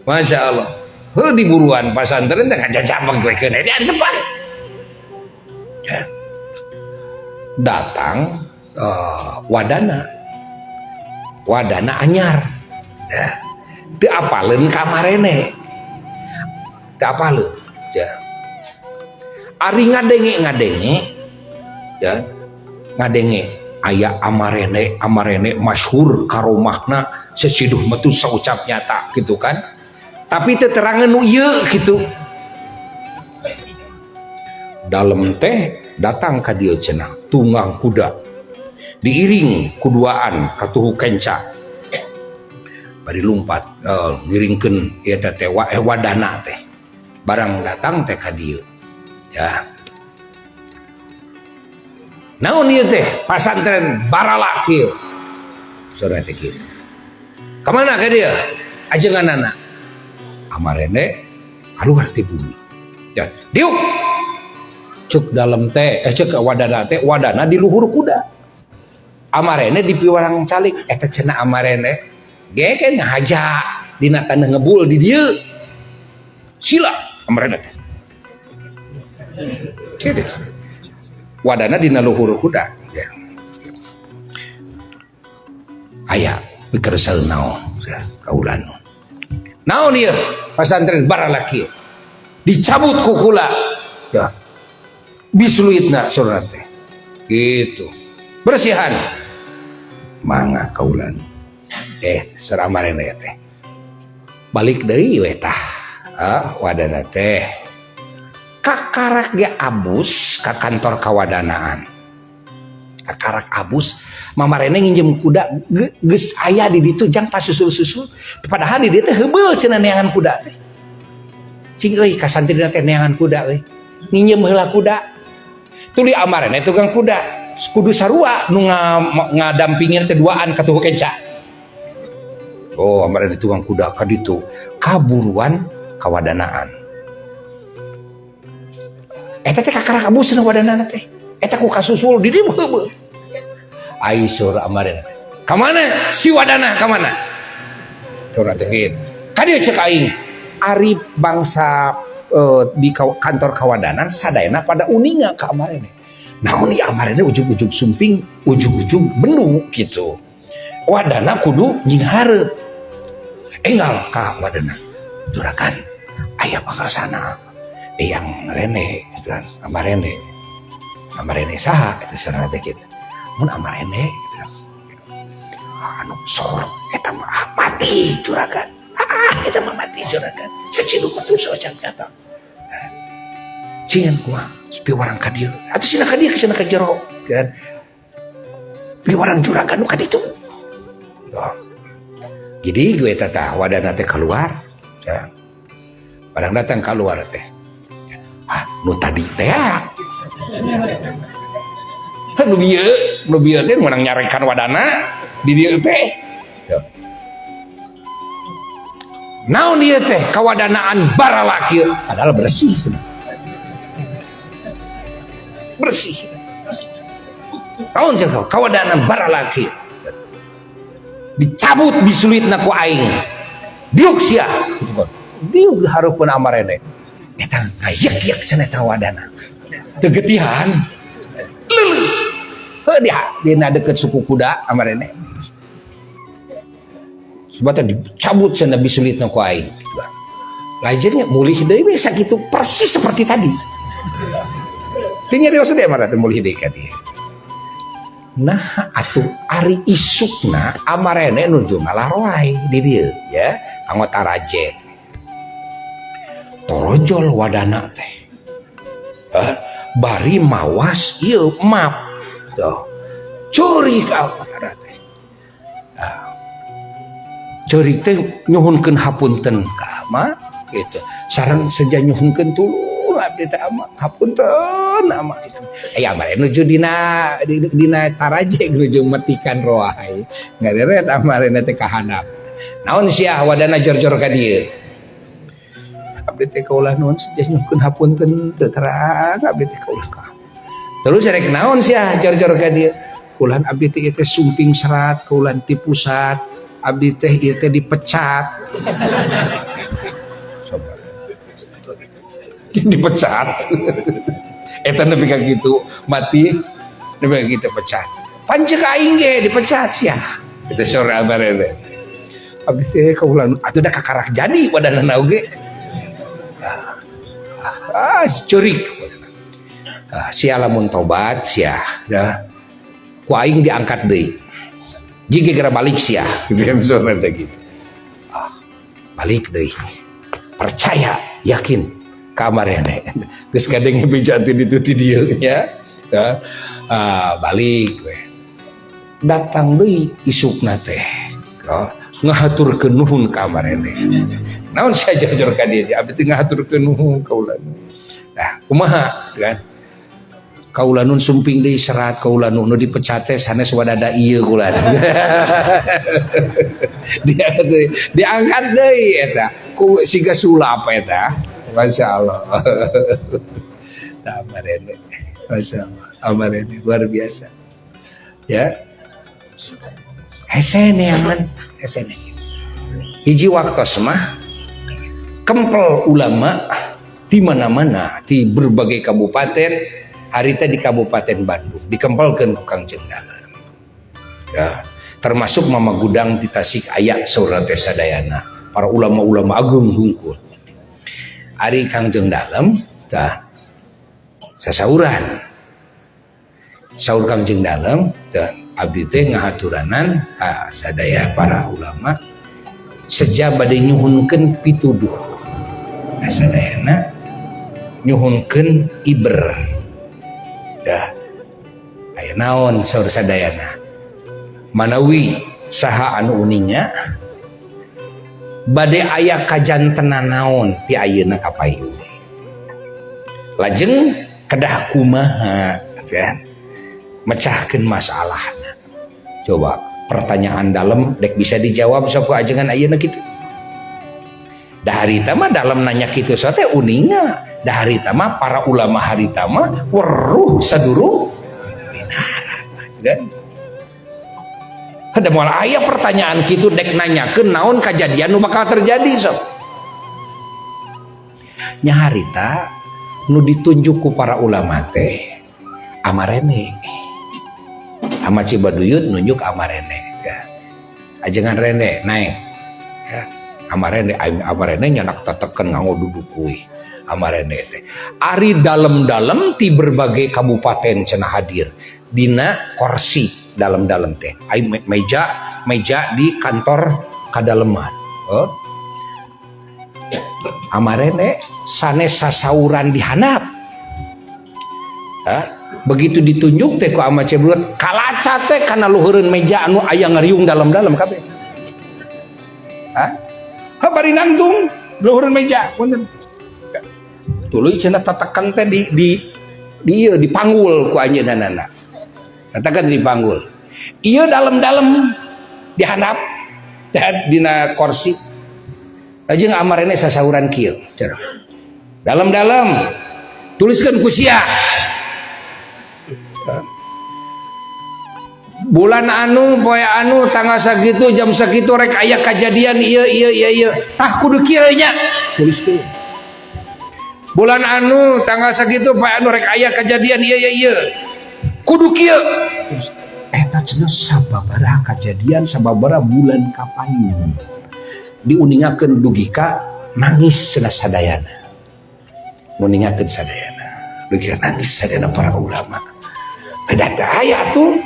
S2: Masya Allah. Heuh diburuan pasantren teh ngajajabeg we keun diantepan. Ya. Datang wadana. Wadana anyar. Ya. Teu apaleun ka amarene. Teu apaleun. Ya. Ari ngadenge-ngadenge ya. Ngadenge aya amarene, amarene masyhur karomahna sesiduh metu saucap nyata gitu kan. Tapi teu terangan nu ieu gitu. Dalem teh datang ka dieu cenah tunggang kuda. Diiring kuduaan katuhu kenca. Bari lumpat ngiringkeun ieu teh wadana teh. Barang datang teh ka dieu. Ya. Naon ieu teh pasantren barala kieu. Sore teh kitu. Ka mana ka dieu? Ajenganana amarene keluar ti bumi ya, diuk cek dalam teh, cek wadana teh, wadana di luhur kuda, amarene di piwarang calik. Eta cenah amarene ge ngahaja dina taneuh ngebul di dieu sila amarene teh. Kitu. Wadana dina luhur kuda ya. Aya pikersel naon ya, kaulan naon ieu pasantren baralaki dicabut ku kula ya bisluitna surat teh gitu, bersihan mangga kaulan. Seramarene teh balik deui we tah. Ah, wadana teh kakarak ge abus ka kantor kawadanaan, kakarak abus. Mamarene nginjem kuda geus aya di ditu jang pasusul-susul, padahal di dieu teh heubeul cenah neangan kuda teh. Cing euy ka santrina teh neangan kuda euy, nginjem heula kuda. Tuluy amarene tukang kuda kudu sarua nu ngadampingin teh duaan katuhu kenca. Oh, amarene tukang kuda ka ditu kaburuan kawadanaan. Eta teh kakarak abus cenah wadanana teh eta ku kasusul di dieu heubeul. Ai saur amarene teh, "Ka mana si wadana, ka mana?" Saur teh kitu, "Ka dieu." Cek aing, ari bangsa di kantor kawadanan sadayana pada uninga ka amarene, naon ieu amarene ujug-ujug sumping, ujug-ujug bendu gitu, wadana kudu nyinghareup. Enggal ka wadana, "Juragan, aya pangarsana Eyang Rene," gitu kan. "Amarene, amarene saha itu?" Saurna teh kitu. "Mun amarene," gitu kan, "anu sor eta mah, ah, mati juragan, ah, eta mah mati juragan, saciduk betul socang eta cingan kumaha piwarang ka dieu atuh, sina ka dieu, cenah ka jero kan piwarang juragan nu ka ditu." Ya. Jadi gue tata wadana teh keluar ya. Barang datang keluar teh, ah, nu tadi teh, ah. Nu bieu, nu bieu teh menang nyarekan wadana di dieu teh ya. Naon ieu teh kawadanaan baralaki, padahal bersih cenah. Bersih. Naon cenah kawadanaan baralaki, dicabut bisuitna ku aing, diuk sia, diuk hareupeun amarene. Eta ngayek-yek cenah eta wadana teu getihan leuleus. Heuh, dia dina deket suku kuda amarene. Sebab dicabut cenah bisulitna ku aing gitu kan. Lajengnya mulih deui we sakitu persis seperti tadi. Teu nyarios deui amarene teh mulih deui ka dieu. Nah atuh ari isukna amarene nuju ngalaroai di dieu ya anggota raje. Torojol wadana teh. Eh, bari mawas ieu map. Tuh. Curi ka wadana teh. Ah. Ceurik teh nyuhunkeun hapunten ka ama gitu. Sareng seja nyuhunkeun tulung abdi teh ama, hapunten ama gitu. Aya amarene nuju dina dina taraje nuju metikan roai. Ngaderet amarene teh kahandap. "Naon sia wadana jor-jor ka dieu?" "Abdi teh kaulah nuhun seja nyuhunkeun hapunten, teu terang abdi teh kaulah ka." "Terus rek naon sia jor-jor ka dieu?" "Kulan abdi teh ieu teh sumping serat kaulan ti pusat, abdi teh ieu teh dipecat." Coba. Dipecat. Eta nepi ka kitu, mati nepi ka kitu pecat. "Pancek aing ge dipecat sia." Eta saur amarene teh. "Abdi teh kaulan atuh da kakarak jadi wadanana oge." Ah, ceurik. "Ah, sia lamun tobat sia dah ku aing diangkat deui. Jig geura balik sia." Gitu kan saurna teh gitu. Ah, balik deui. Percaya, yakin ka amarene. Geus kadenge beja ti ditu ti dieu nya. Ya. Ah, balik we. Datang deui isukna teh. Oh, ngahaturkeun nuhun ka amarene. "Naon sia jor-jor ka dieu?" "Abdi teh ngahaturkeun nuhun kaula." "Nah, kumaha?" Gitu kan. Kaula nun sumping deui serat kaula nu nu dipecat teh sanes wadada ieu kula. Diangkat deui, diangkat deui eta ku siga sulap eta. Masya Allah. Tah amarene. Masya Allah. Amarene luar biasa. Ya. Hese neangan, hese. Hiji waktos mah kempel ulama di mana-mana di berbagai kabupaten, harita di Kabupaten Bandung dikempelkeun ku Kangjeng Dalem. Ya, termasuk Mama Gudang di Tasik aya saurna teh sadayana, para ulama-ulama agung hungkul. Ari Kangjeng Dalem tah sasauran. Saur Kangjeng Dalem tah, abdi teh ngahaturanan ka sadaya para ulama seja bade nyuhunkeun pituduh ka sadayana, nyuhunkeun iber. Dah aya naon? Saur sadayana, manawi saha anu uninga bade aya kajantenan naon ti ayeuna ka payun, lajeng kedah kumaha kan mecahkeun masalahna. Coba pertanyaan dalam dek bisa dijawab sok ajengan ayeuna kitu. Da harita mah dalam nanya kitu so teh uninga. Da harita mah para ulama harita mah weruh sadurung pinara kan. Ada moal aya pertanyaan kitu dek nanyakeun naon kejadian nu bakal terjadi sok. Nya harita nu ditunjuk ku para ulama teh amarene. Ama Cibaduyut nunjuk amarene ya. Ajengan rene naik ya. Amarene, amarene nyanak tetekan nganggo duduk kuy amarene teh. Ari dalem-dalem ti berbagai kabupaten cenah hadir dina kursi dalem-dalem teh. Ai meja meja di kantor kadaleman. Oh. Amarene sanes sasauran di handap. Hah? Begitu ditunjuk teh ku ama Cibaduyut kalaca teh kana luhureun meja anu aya ngariung dalam-dalam kabeh. Hah? Ha, bari nangtung luhureun meja punten. Tuluy cenah tatakan teh di ieu dipanggul ku anjeunna. Katakan dipanggul. Ieu dalam-dalam dihandap dan dina kursi. Lajeng amarene sasauran kieu. Dalam-dalam tuliskan ku sia. Bulan anu, poe anu, tanggal sakitu, jam sakitu rek aya kejadian ieu ieu ieu ieu. Tah kudu kieu nya. Tuliskeun. Bulan anu, tanggal sakitu, poe anu rek aya kejadian ieu ieu ieu. Kudu kieu. Eta cenah sababaraha kejadian sababaraha bulan kapayun. Diuningakeun dugi ka nangis cenah sadayana. Nguningakeun sadayana. Dugi ka nangis sadayana para ulama. Beda teh aya tuh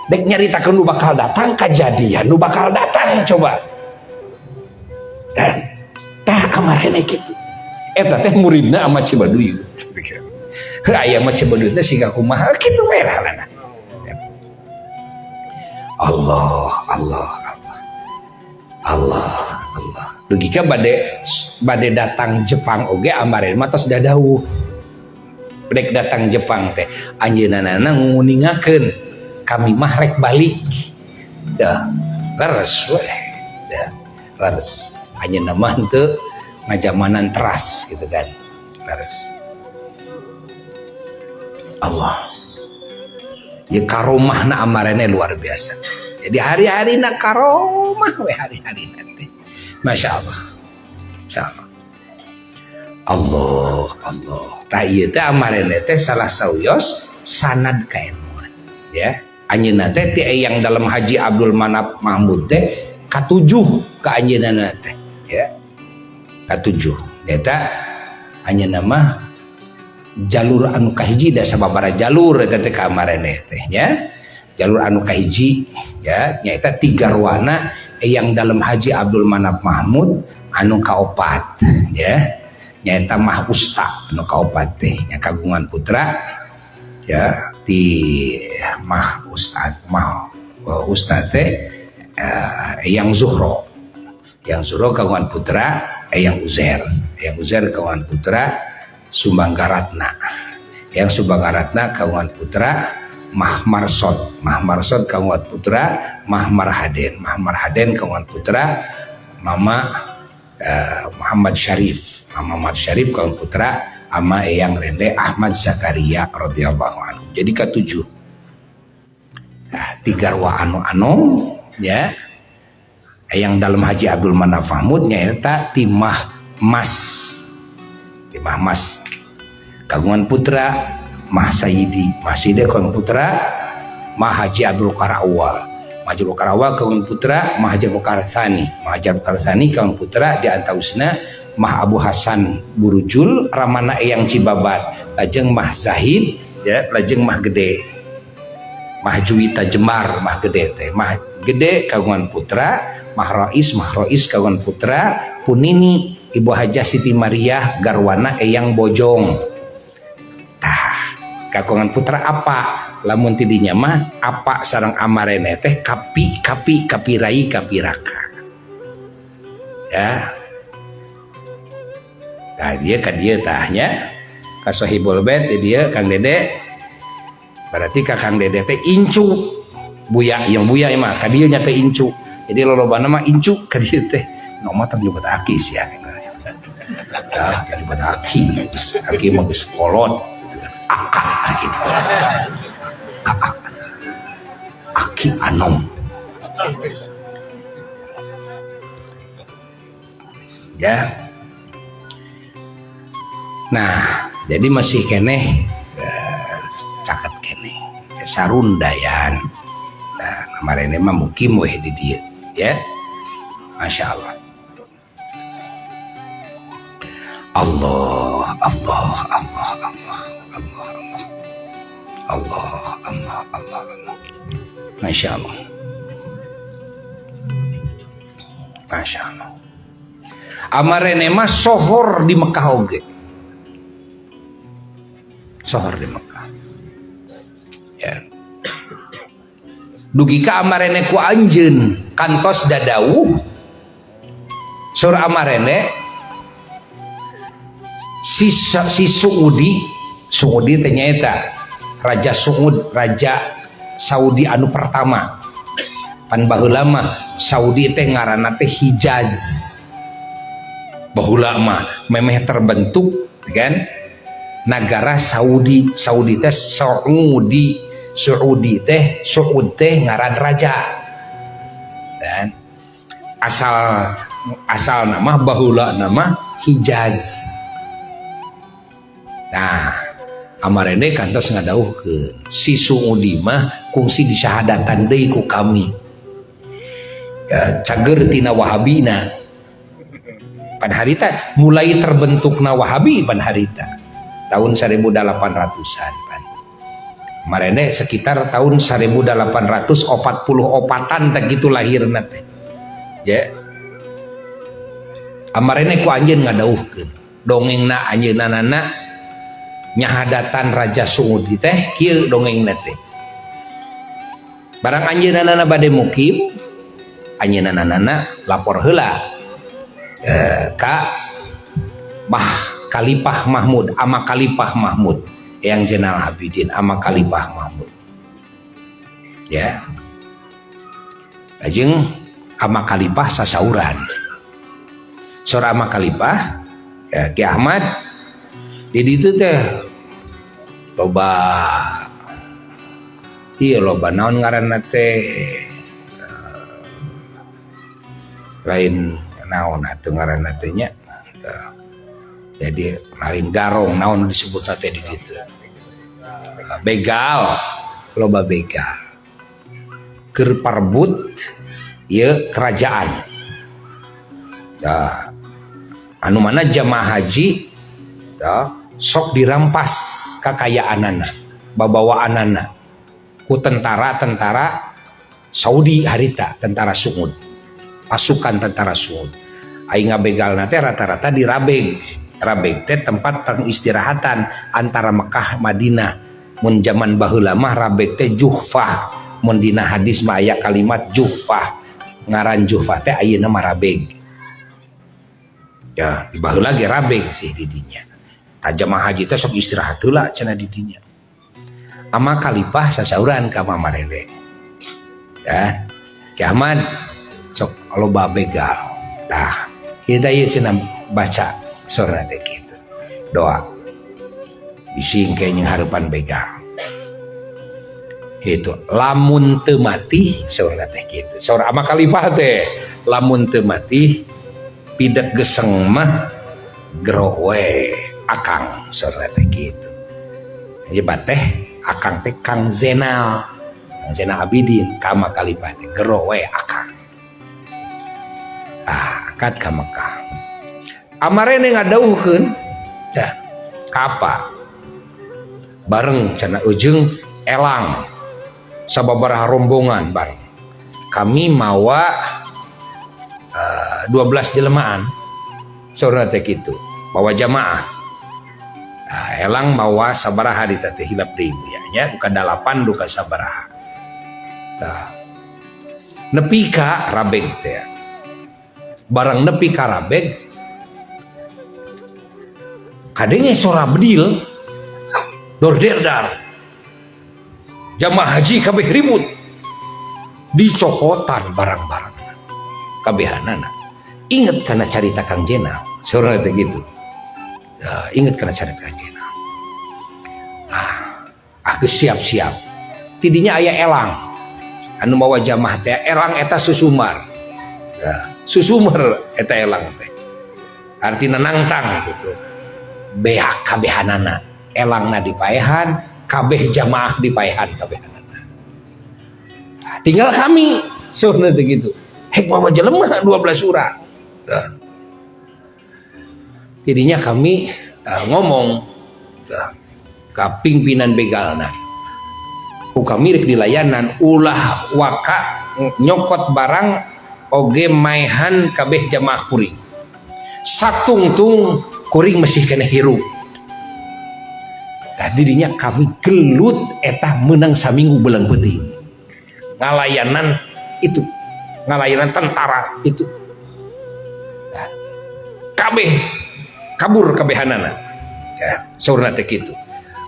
S2: dek nyaritakeun nu bakal datang, kejadian nu bakal datang coba. Dan tah amarene kitu. Eta teh muridna ama Cibaduyut. Heuh, aya mah Cibaduyut teh siga kumaha kitu we lah. Allah Allah Allah Allah Allah. Dugi ka bade bade datang Jepang oge amarene mah tos dadawuh. Rek datang Jepang teh anjeunna nguningakeun kami mah rek balik. Dah leres we. Dah leres. Anjeunna mah henteu ngajamanan teras gitu kan. Leres. Allah. Ya karomahna amarene luar biasa. Jadi hari-harina karomah we hari-hari nanti. Masya Allah. Masya Allah. Allah Allah. Tah ieu teh amarene teh salah sawios sanad kailmuan. Ya. Anjeunna teh ti Eyang Dalem Haji Abdul Manap Mahmud teh katujuh ka anjeunna teh ya. Katujuh. Eta anjeunna mah jalur anu kahiji, da sababaraha jalur eta teh ka amarene teh nya. Jalur anu kahiji ya nyaeta tiga ruana Eyang Dalem Haji Abdul Manap Mahmud anu kaopat ya, nyaeta Mah Usta anu kaopat teh nya, kagungan putra ya di Mah Ustad, Mah Ustad teh Eyang Zuhro, Eyang Zuhro kagungan putra Eyang Uzer, Eyang Uzer kagungan putra Sumbanggaratna. Eyang Subangaratna kagungan putra Mah Marsod, Mah Marsod kagungan putra Mah Marhaden, Mah Marhaden kagungan putra Mama Muhammad Syarif, Muhammad Syarif kagungan putra ama Eyang Rende Ahmad Zakaria radhiyallahu anhu. Jadi katujuh. Nah, tiga garwa anu anom ya. Eyang Dalem Haji Abdul Manaf Mahmud nyaeta Timah Mas. Timah Mas kagungan putra Mah Sayyidi, Mah Sayyidi kagungan putra Mah Haji Abdul Karawal, Mah Haji Abdul Karawal kagungan putra Mah Haji Abdul Karsani, Mah Haji Abdul Karsani kagungan putra di antausna Mah Abu Hasan Burujul Ramana Eyang Cibabat, lajeng Mah Zahid ya, lajeng Mah Gede, Mah Juwita Jemar, Mah Gede teh, Mah Gede kagungan putra Mah Rois, Mah Rois kagungan putra Punini Ibu Hajah Siti Maria garwana Eyang Bojong. Tah kagungan putra apa lamun tidinya mah apa sareng amarene teh kapi kapi kapirai kapiraka ya. Tah dia ka dieu tah nya ka Sohibul Bait di dieu Kang Dede, berarti ka Kang Dede teh incu buya yang buya mah ka dieu nya teh incu. Jadi lolobana mah incu ka dieu teh no mah tong nyebut aki sia ya, tong nyebut aki, aki mah geus kolot gitu. Aka gitu, aka aki anom ya. Nah jadi masih keneh caket keneh sarundayan. Nah kemarin mah mukim weh di dieu ya, Masya Allah. Allah Allah Allah Allah Allah Allah Allah Allah Allah, Masya Allah, Masya Allah. Amarene mah sohor di Mekah oge, sohor di Mekah ya. Dugi ka amarene ku anjeun kantos dadauh sur amarene si Suudi, Suudi teh nyaeta Raja Suud, Raja Saudi anu pertama. Pan baheula mah Saudi teh ngaranna teh Hijaz. Baheula mah memeh terbentuk kan nagara Saudi, Saudi teh Saudi, Saudi teh Saud teh ngaran raja. Dan asal nama baheula nama Hijaz. Nah, amarene kantos ngadauhkeun si Suudi mah kungsi disyahadatan deui ku kami. Ya, cager tina Wahabina. Pan harita mulai terbentukna Wahabi pan harita tahun 1800-an pan. Marene sekitar tahun 1844-an teh gitu lahirna teh. Ya. Amarene ku anjeun ngadauhkeun. Dongengna anjeunna nyahadatan Raja Suudi teh kieu dongengna teh. Barang anjeunna bade mukim, anjeunna lapor heula ka Mah Khalifah Mahmud, ama Khalifah Mahmud, Eyang Zainal Abidin ama Khalifah Mahmud. Ya. Lajeng ama Khalifah sasauran. Sora ama Khalifah ya, Ki Ahmad di ditu teh loba ieu loba naon ngaranna teh lain naon atuh ngaranna teh nya. Jadi lain garong naon disebutna teh di ditu. Begal, loba begal. Keur parbut ieu kerajaan. Tah anu mana jamaah haji tah sok dirampas kekayaanana, babawaanana ku tentara-tentara Saudi harita, tentara Suud, pasukan tentara Suud. Aing ngabegalna teh rata-rata di Rabeg. Rabeg teh tempat pengistirahatan antara Mekah Madinah. Mun zaman baheula mah Rabeg teh Juhfah. Mun dina hadis mah aya kalimat Juhfah. Ngaran Juhfah teh ayeuna mah Rabeg. Ya, baheula ge Rabeg sih di dinya. Tah, jamaah haji teh sok istirahat heula cenah di dinya. Ama Kalipah sasauran ka Mama Rere. Ya, Ki Ahmad sok loba begal. Tah, kita ieu cenah baca sorna teh kitu. Doa. Bisi engke hareupan begal. Itu lamun teu mati saurna teh kitu. Saur Ama Kalipah teh lamun teu mati pidek geseng mah gero we akang, saurna teh kitu. Nyebat teh akang teh Kang Zenal. Kang Zenal Abidin ka Ama Kalipah teh gero we akang. Ah, angkat ka Mekah. Amarene ngadawuhkeun dan kapa bareng cenah ujung elang sababaraha rombongan bareng. Kami mawa 12 jelmaan saurna teh kitu, bawa jamaah. Nah, elang mawa sabaraha di teh hilap deui ya nya, duka dalapan duka sabaraha. Nah, nepi ka Rabeg teh. Barang nepi ka Rabeg kadenge sora bedil dorderdar, jamaah haji kabeh ribut, dicokotan barang-barang kabehanana. Inget karena carita Kang Jenal saurna teh gitu ya, inget karena carita Kang Jenal. Ah, geus siap-siap tidinya aya elang anu mawa jamaah teh. Elang eta susumar ya, susumar eta elang teh artina nangtang gitu. Beak kabehanana, elangna dipaehan kabeh, jamaah dipaehan kabehanana. Nah, tinggal kami saurna teh gitu, hek mawa jelema 12 urang. Nah, jadinya kami ngomong ka pimpinan begalna ku kami rek dilayanan, ulah waka nyokot barang oge maehan kabeh jamaah kuring satungtung kuring masih kena hirup. Tadi dinya kami gelut eta menang saminggu belang peuting ngalayanan itu, ngalayanan tentara itu. Nah, kabeh kabur kabehanana ya, saurna teh kitu,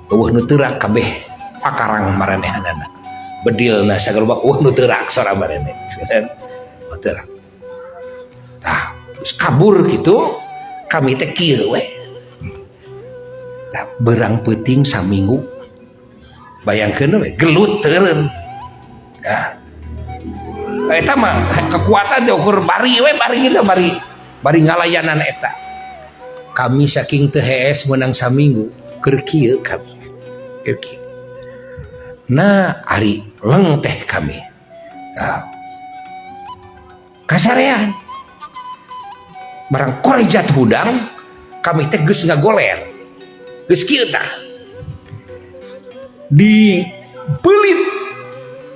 S2: euweuh nu teurak kabeh pakarang maranehanana, bedilna sagalubak euweuh nu teurak sora maraneh nu teurak. Tah, geus kabur gitu kami teh kieu we. Tah, berang peuting saminggu, bayangkeun we gelut teureun ya. Eta mah kekuatan teh ukur bari we, bari kita bari bari ngalayanan eta. Kami saking teu hees menang saminggu keur kieu, kami keur kieu. Nah, ari leng teh kami. Nah, kasarean barang korejat hudang kami teh geus ngagoler, geus kieu tah dibelit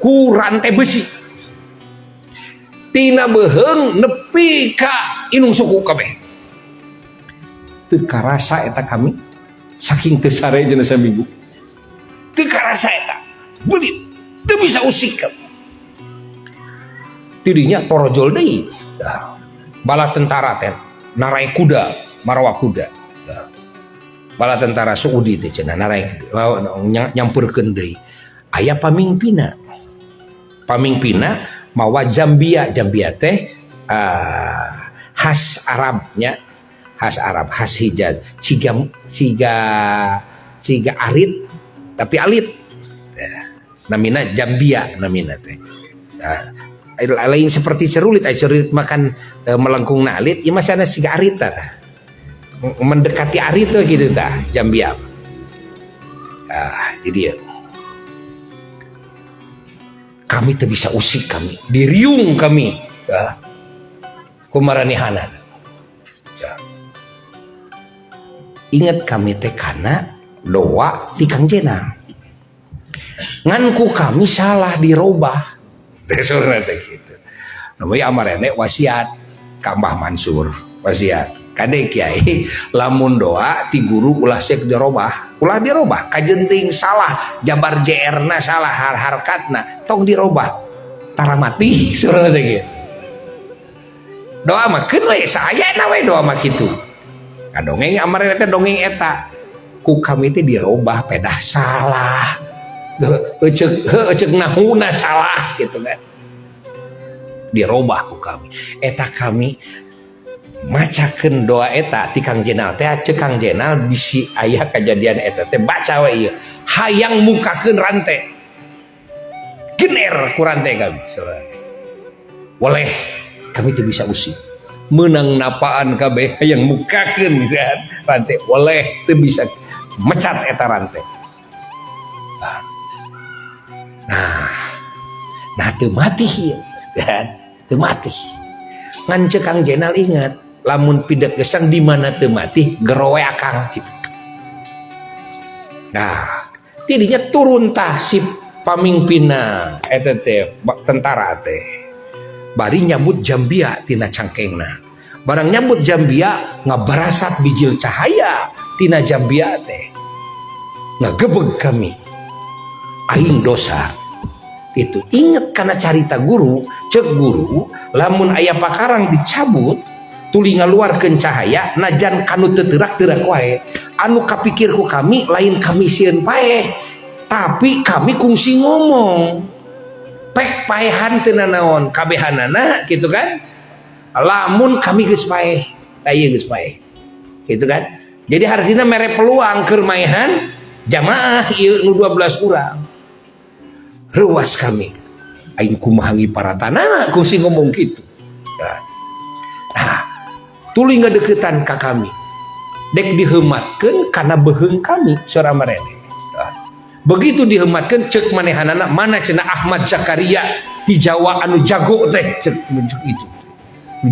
S2: ku rantai besi tina beuheung nepi ka inung suku kabeh. Teu karasa eta kami saking teu sare jeung saminggu, teu karasa eta belit, teu bisa usik kami. Tidinya torojol deui. Dah, bala tentara teh narai kuda, marawa kuda. Dah, bala tentara Saudi teh cenah narai nyamperkeun deui. Aya pamingpina, pamingpina mawa jambia. Jambia teh khas Arabnya, khas Arab, khas Hijaz, siga siga siga arit tapi alit ya, namina jambia namina teh. Nah, lain seperti cerulit, ay cerulit makan melengkung na alit ya, masih ada siga arit tah, mendekati arit tuh gitu tah jambia. Ah, jadi ya kami tuh bisa usik, kami diriung kami ya kumaranehana ya. Ingat kami teh kana doa ti Kang Jenal, ngan ku kami salah dirobah teh saurna teh gitu. Namanya amarene wasiat ka Mbah Mansur, wasiat kade kiai, lamun doa ti guru ulah sek dirobah, ulah dirobah, kajenting salah jabar JR na salah har harkatna tong dirobah tara mati saurna teh gitu. Doa mah keun we saayana we doa mah kitu. Kadongeng amarene teh dongeng eta. Ku kami teh dirobah, pedah salah. Ecek ecek nahuna salah gitu kan. Dirobah ku kami. Eta kami macakeun doa eta ti Kang Jenal teh, cek Kang Jenal bisi aya kejadian eta teh, baca we ieu, hayang mukakeun rante, gener ku rante kami. Boleh kami teu bisa usik, menang napaan kabeh, hayang mukakeun kan rante, boleh teu bisa mecat eta rante. Nah, teu mati ieu kan, teu mati. Ngan cek Kang Jenal, ingat, lamun pidek gesang di mana teu mati, gero we akang gitu. Nah, tidinya turun tah si pamimpinna eta teh, tentara teh, bari nyabut jambia tina cangkengna. Barang nyabut jambia, ngabarasat bijil cahaya tina jambia teh, ngagebeg kami. Aing dosa itu, inget karena carita guru. Cek guru, lamun aya pakarang dicabut tuli ngaluarkeun cahaya, najan kanu teu teurak, teurak wae. Anu kapikir ku kami, lain kami sieun paeh, tapi kami kungsi ngomong pek paehan teu nanaon kabehanana gitu kan. Lamun kami geus paeh, tah ieu geus paeh gitu kan. Jadi hartina mere peluang keur maehan jamaah ieu nu 12 urang. Reuas kami, aing kumaha ngiparatanana, kungsi ngomong gitu. Nah, tuluy ngadeukeutan ka kami, dek diheumatkeun kana beheung kami, sora marene. Nah, begitu diheumatkeun, cek manehanana, "Mana cenah Ahmad Zakaria di Jawa anu jago teh?" Cek cek itu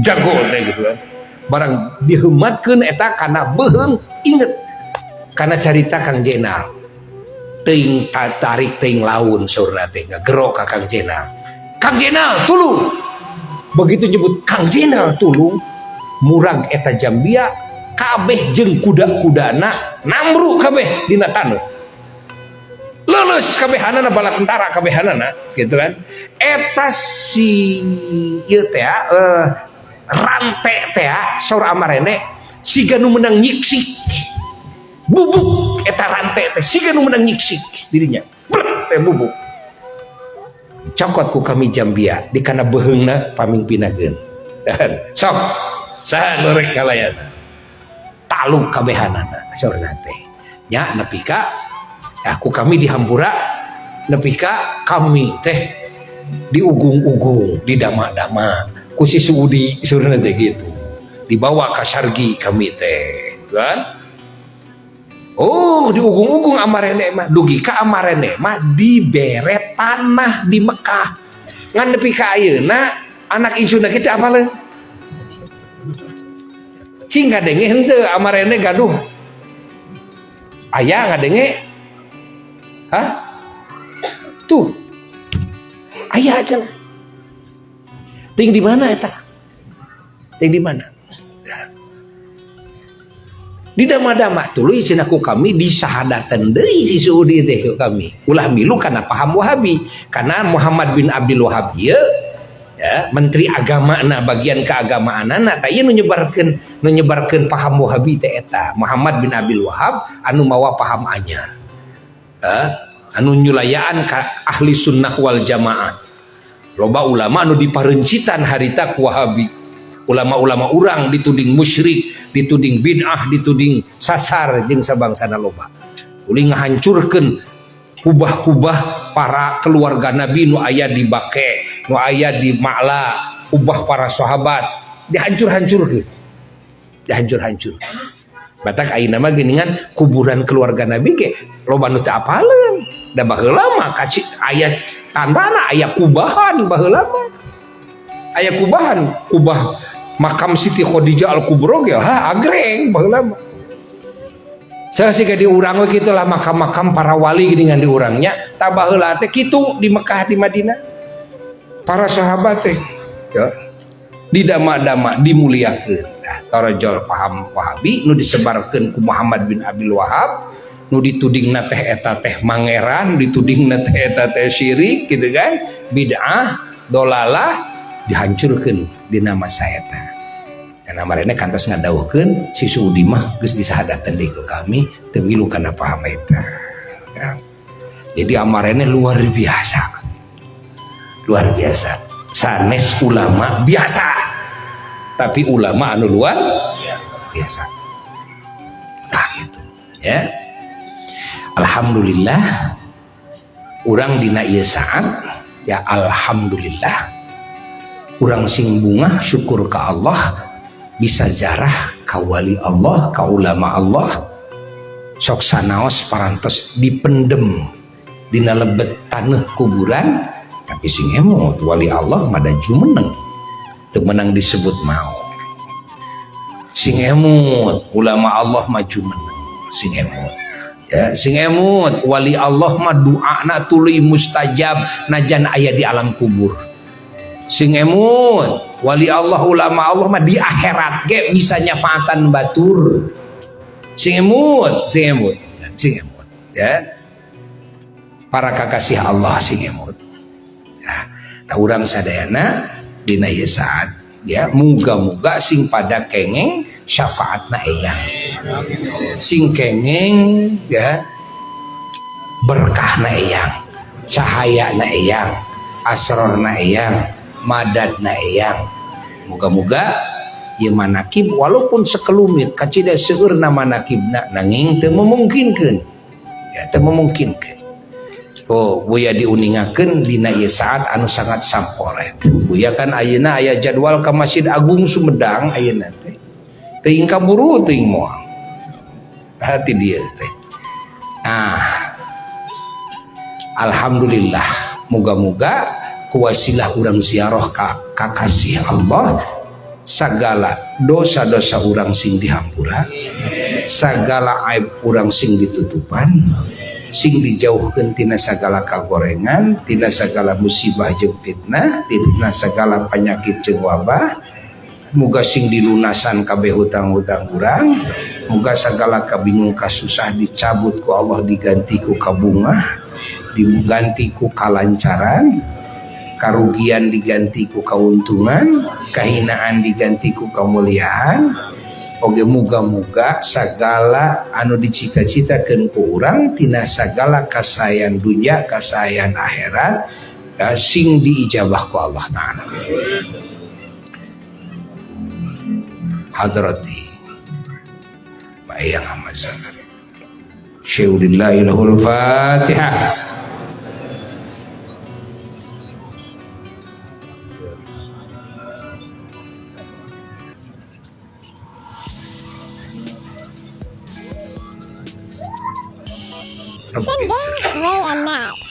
S2: jago teh gitu kan. Barang diheumatkeun eta kana beheung, inget kana carita Kang Jenal, teuing tarik teuing laun, saurna teh ngagero ka Kang Jenal, "Kang Jenal, tulung!" Begitu nyebut "Kang Jenal, tulung", murag eta jambia kabeh jeung kuda-kudana namru kabeh dina taneuh, lulus kabehanana, bala tentara kabehanana gitu kan. Eta si ieu teh rante teh, saur amarene, siga nu menang nyiksik, bubuk eta rante teh, siga nu menang nyiksik dirinya, brek teh bubuk. Cokot ku kami jambia di kana beheungna pamimpinageun, "Sok, saha nu rek kalayana?" Taluk kabehanana, saurna teh nya, nepi ka aku kami dihampura, nepi ka kami teh diugung-ugung, didama-dama ku si Suudi, saurna teh gitu, dibawa ke Sargi kami teh kan. Oh, diugung-ugung amarene mah, dugi ka amarene mah dibere tanah di Mekah. Ngan nepi ka ayeuna anak incuna kita apaleun? Cing ngadenge henteu amarene gaduh? Aya ngadenge? Hah? Tuh. Aya aja lah. Ting di mana eta? Ting di mana? Di dama-dama, tuluy cenah ku kami disahadatan deui si Saudi teh ku kami. Ulah milu karena paham Wahabi. Karena Muhammad bin Abdul Wahab ieu ya, menteri agama na bagian keagamaan na tah ieu nu nyebarkeun paham Wahabi teh eta Muhammad bin Abdul Wahab anu mawa paham anyar. Ya, anu nyulayaan ka ahli sunnah wal jamaah. Loba ulama anu diparencitan harita ku Wahabi. Ulama-ulama urang dituding musyrik, dituding bid'ah, dituding sasar jeung sabangsana loba. Uli ngahancurkeun kubah-kubah para keluarga Nabi nu aya di Baqi, nu aya di Ma'la, kubah para sahabat dihancur-hancurkeun. Dihancur-hancur. Batak ayeuna mah geuningan kuburan keluarga Nabi ge loba nu teu apaleun. Da baheula mah kaci aya tandana, aya kubahan baheula mah. Aya kubahan, kubah makam Siti Khadijah Al-Kubro ge ha agreng baheula mah. Saya sih di urang we kitu lah, makam-makam para wali geuningan di urangnya, tah baheula teh kitu di Mekah, di Madinah. Para sahabat teh ya, didama-dama, dimuliakeun. Nah, torojol paham Wahabi nu disebarkeun ku Muhammad bin Abdul Wahab, nu ditudingna teh eta teh mangeran, ditudingna teh eta teh syirik gitu kan, bid'ah, dolalah, dihancurkeun dina masa eta. Karena marene kantos ngadawuhkeun si Suudi mah geus disahadatan deui ku kami teu milu kana paham eta. Ya. Jadi amarene luar biasa. Luar biasa. Sanes ulama biasa. Tapi ulama anu luar biasa. Nah gitu ya. Alhamdulillah urang dina ieu saat ya, alhamdulillah urang sing bungah syukur ka Allah bisa jarah ka wali Allah, ka ulama Allah, sok sanaos parantos dipendem dina lebet taneuh kuburan, tapi sing emot wali Allah mada jumeneng teu meunang disebut mau. Sing emut ulama Allah mah jumeneng, sing emut ya, sing emut wali Allah mah doana tuluy mustajab najan aya di alam kubur. Sing emut wali Allah ulama Allah mah di akhirat ge bisa nyafaatan batur. Sing emut, sing emut, sing emut ya. Para kakasih Allah sing emut. Ya, ta urang sadayana dina ieu saat ya, muga-muga sing pada kengeng syafaatna eyang. Sing kengeng ya berkahna eyang, cahayana eyang, asrorna eyang, madadna eyang. Muga-muga ieu manakib walaupun sekelumit kacida seueurna manakibna nanging teu memungkinkeun. Ya, teu memungkinkeun. Oh, Buya diuningakeun dina ieu saat anu sangat samporet. Buya kan ayeuna aya jadwal ka Masjid Agung Sumedang ayeuna teh. Teuing kaburu teuing moal. Hati dia teh. Nah, alhamdulillah muga-muga kuwasilah urang ziarah ka kakasih Allah sagala dosa-dosa urang sing dihampura, sagala aib urang sing ditutupan, sing dijauhkeun tina sagala kagorengan, tina sagala musibah jeung fitnah, tina sagala penyakit jeung wabah. Muga sing dilunasan kabeh hutang-hutang urang, muga sagala kabingung kasusah dicabut ku Allah diganti ku kabungah, diganti ku kalancaran, karugian diganti ku kauntungan, kahinaan diganti ku kemuliaan. Oge muga-muga sagala anu dicita-citakeun ku urang tina sagala kasayan dunya, kasayan akhirat, sing diijabah ku Allah Ta'ala. Hadrati Pak Eyang Ahmad Zakaria Syeulillahi lahul Fatihah.
S1: Sending, Ray, and Matt.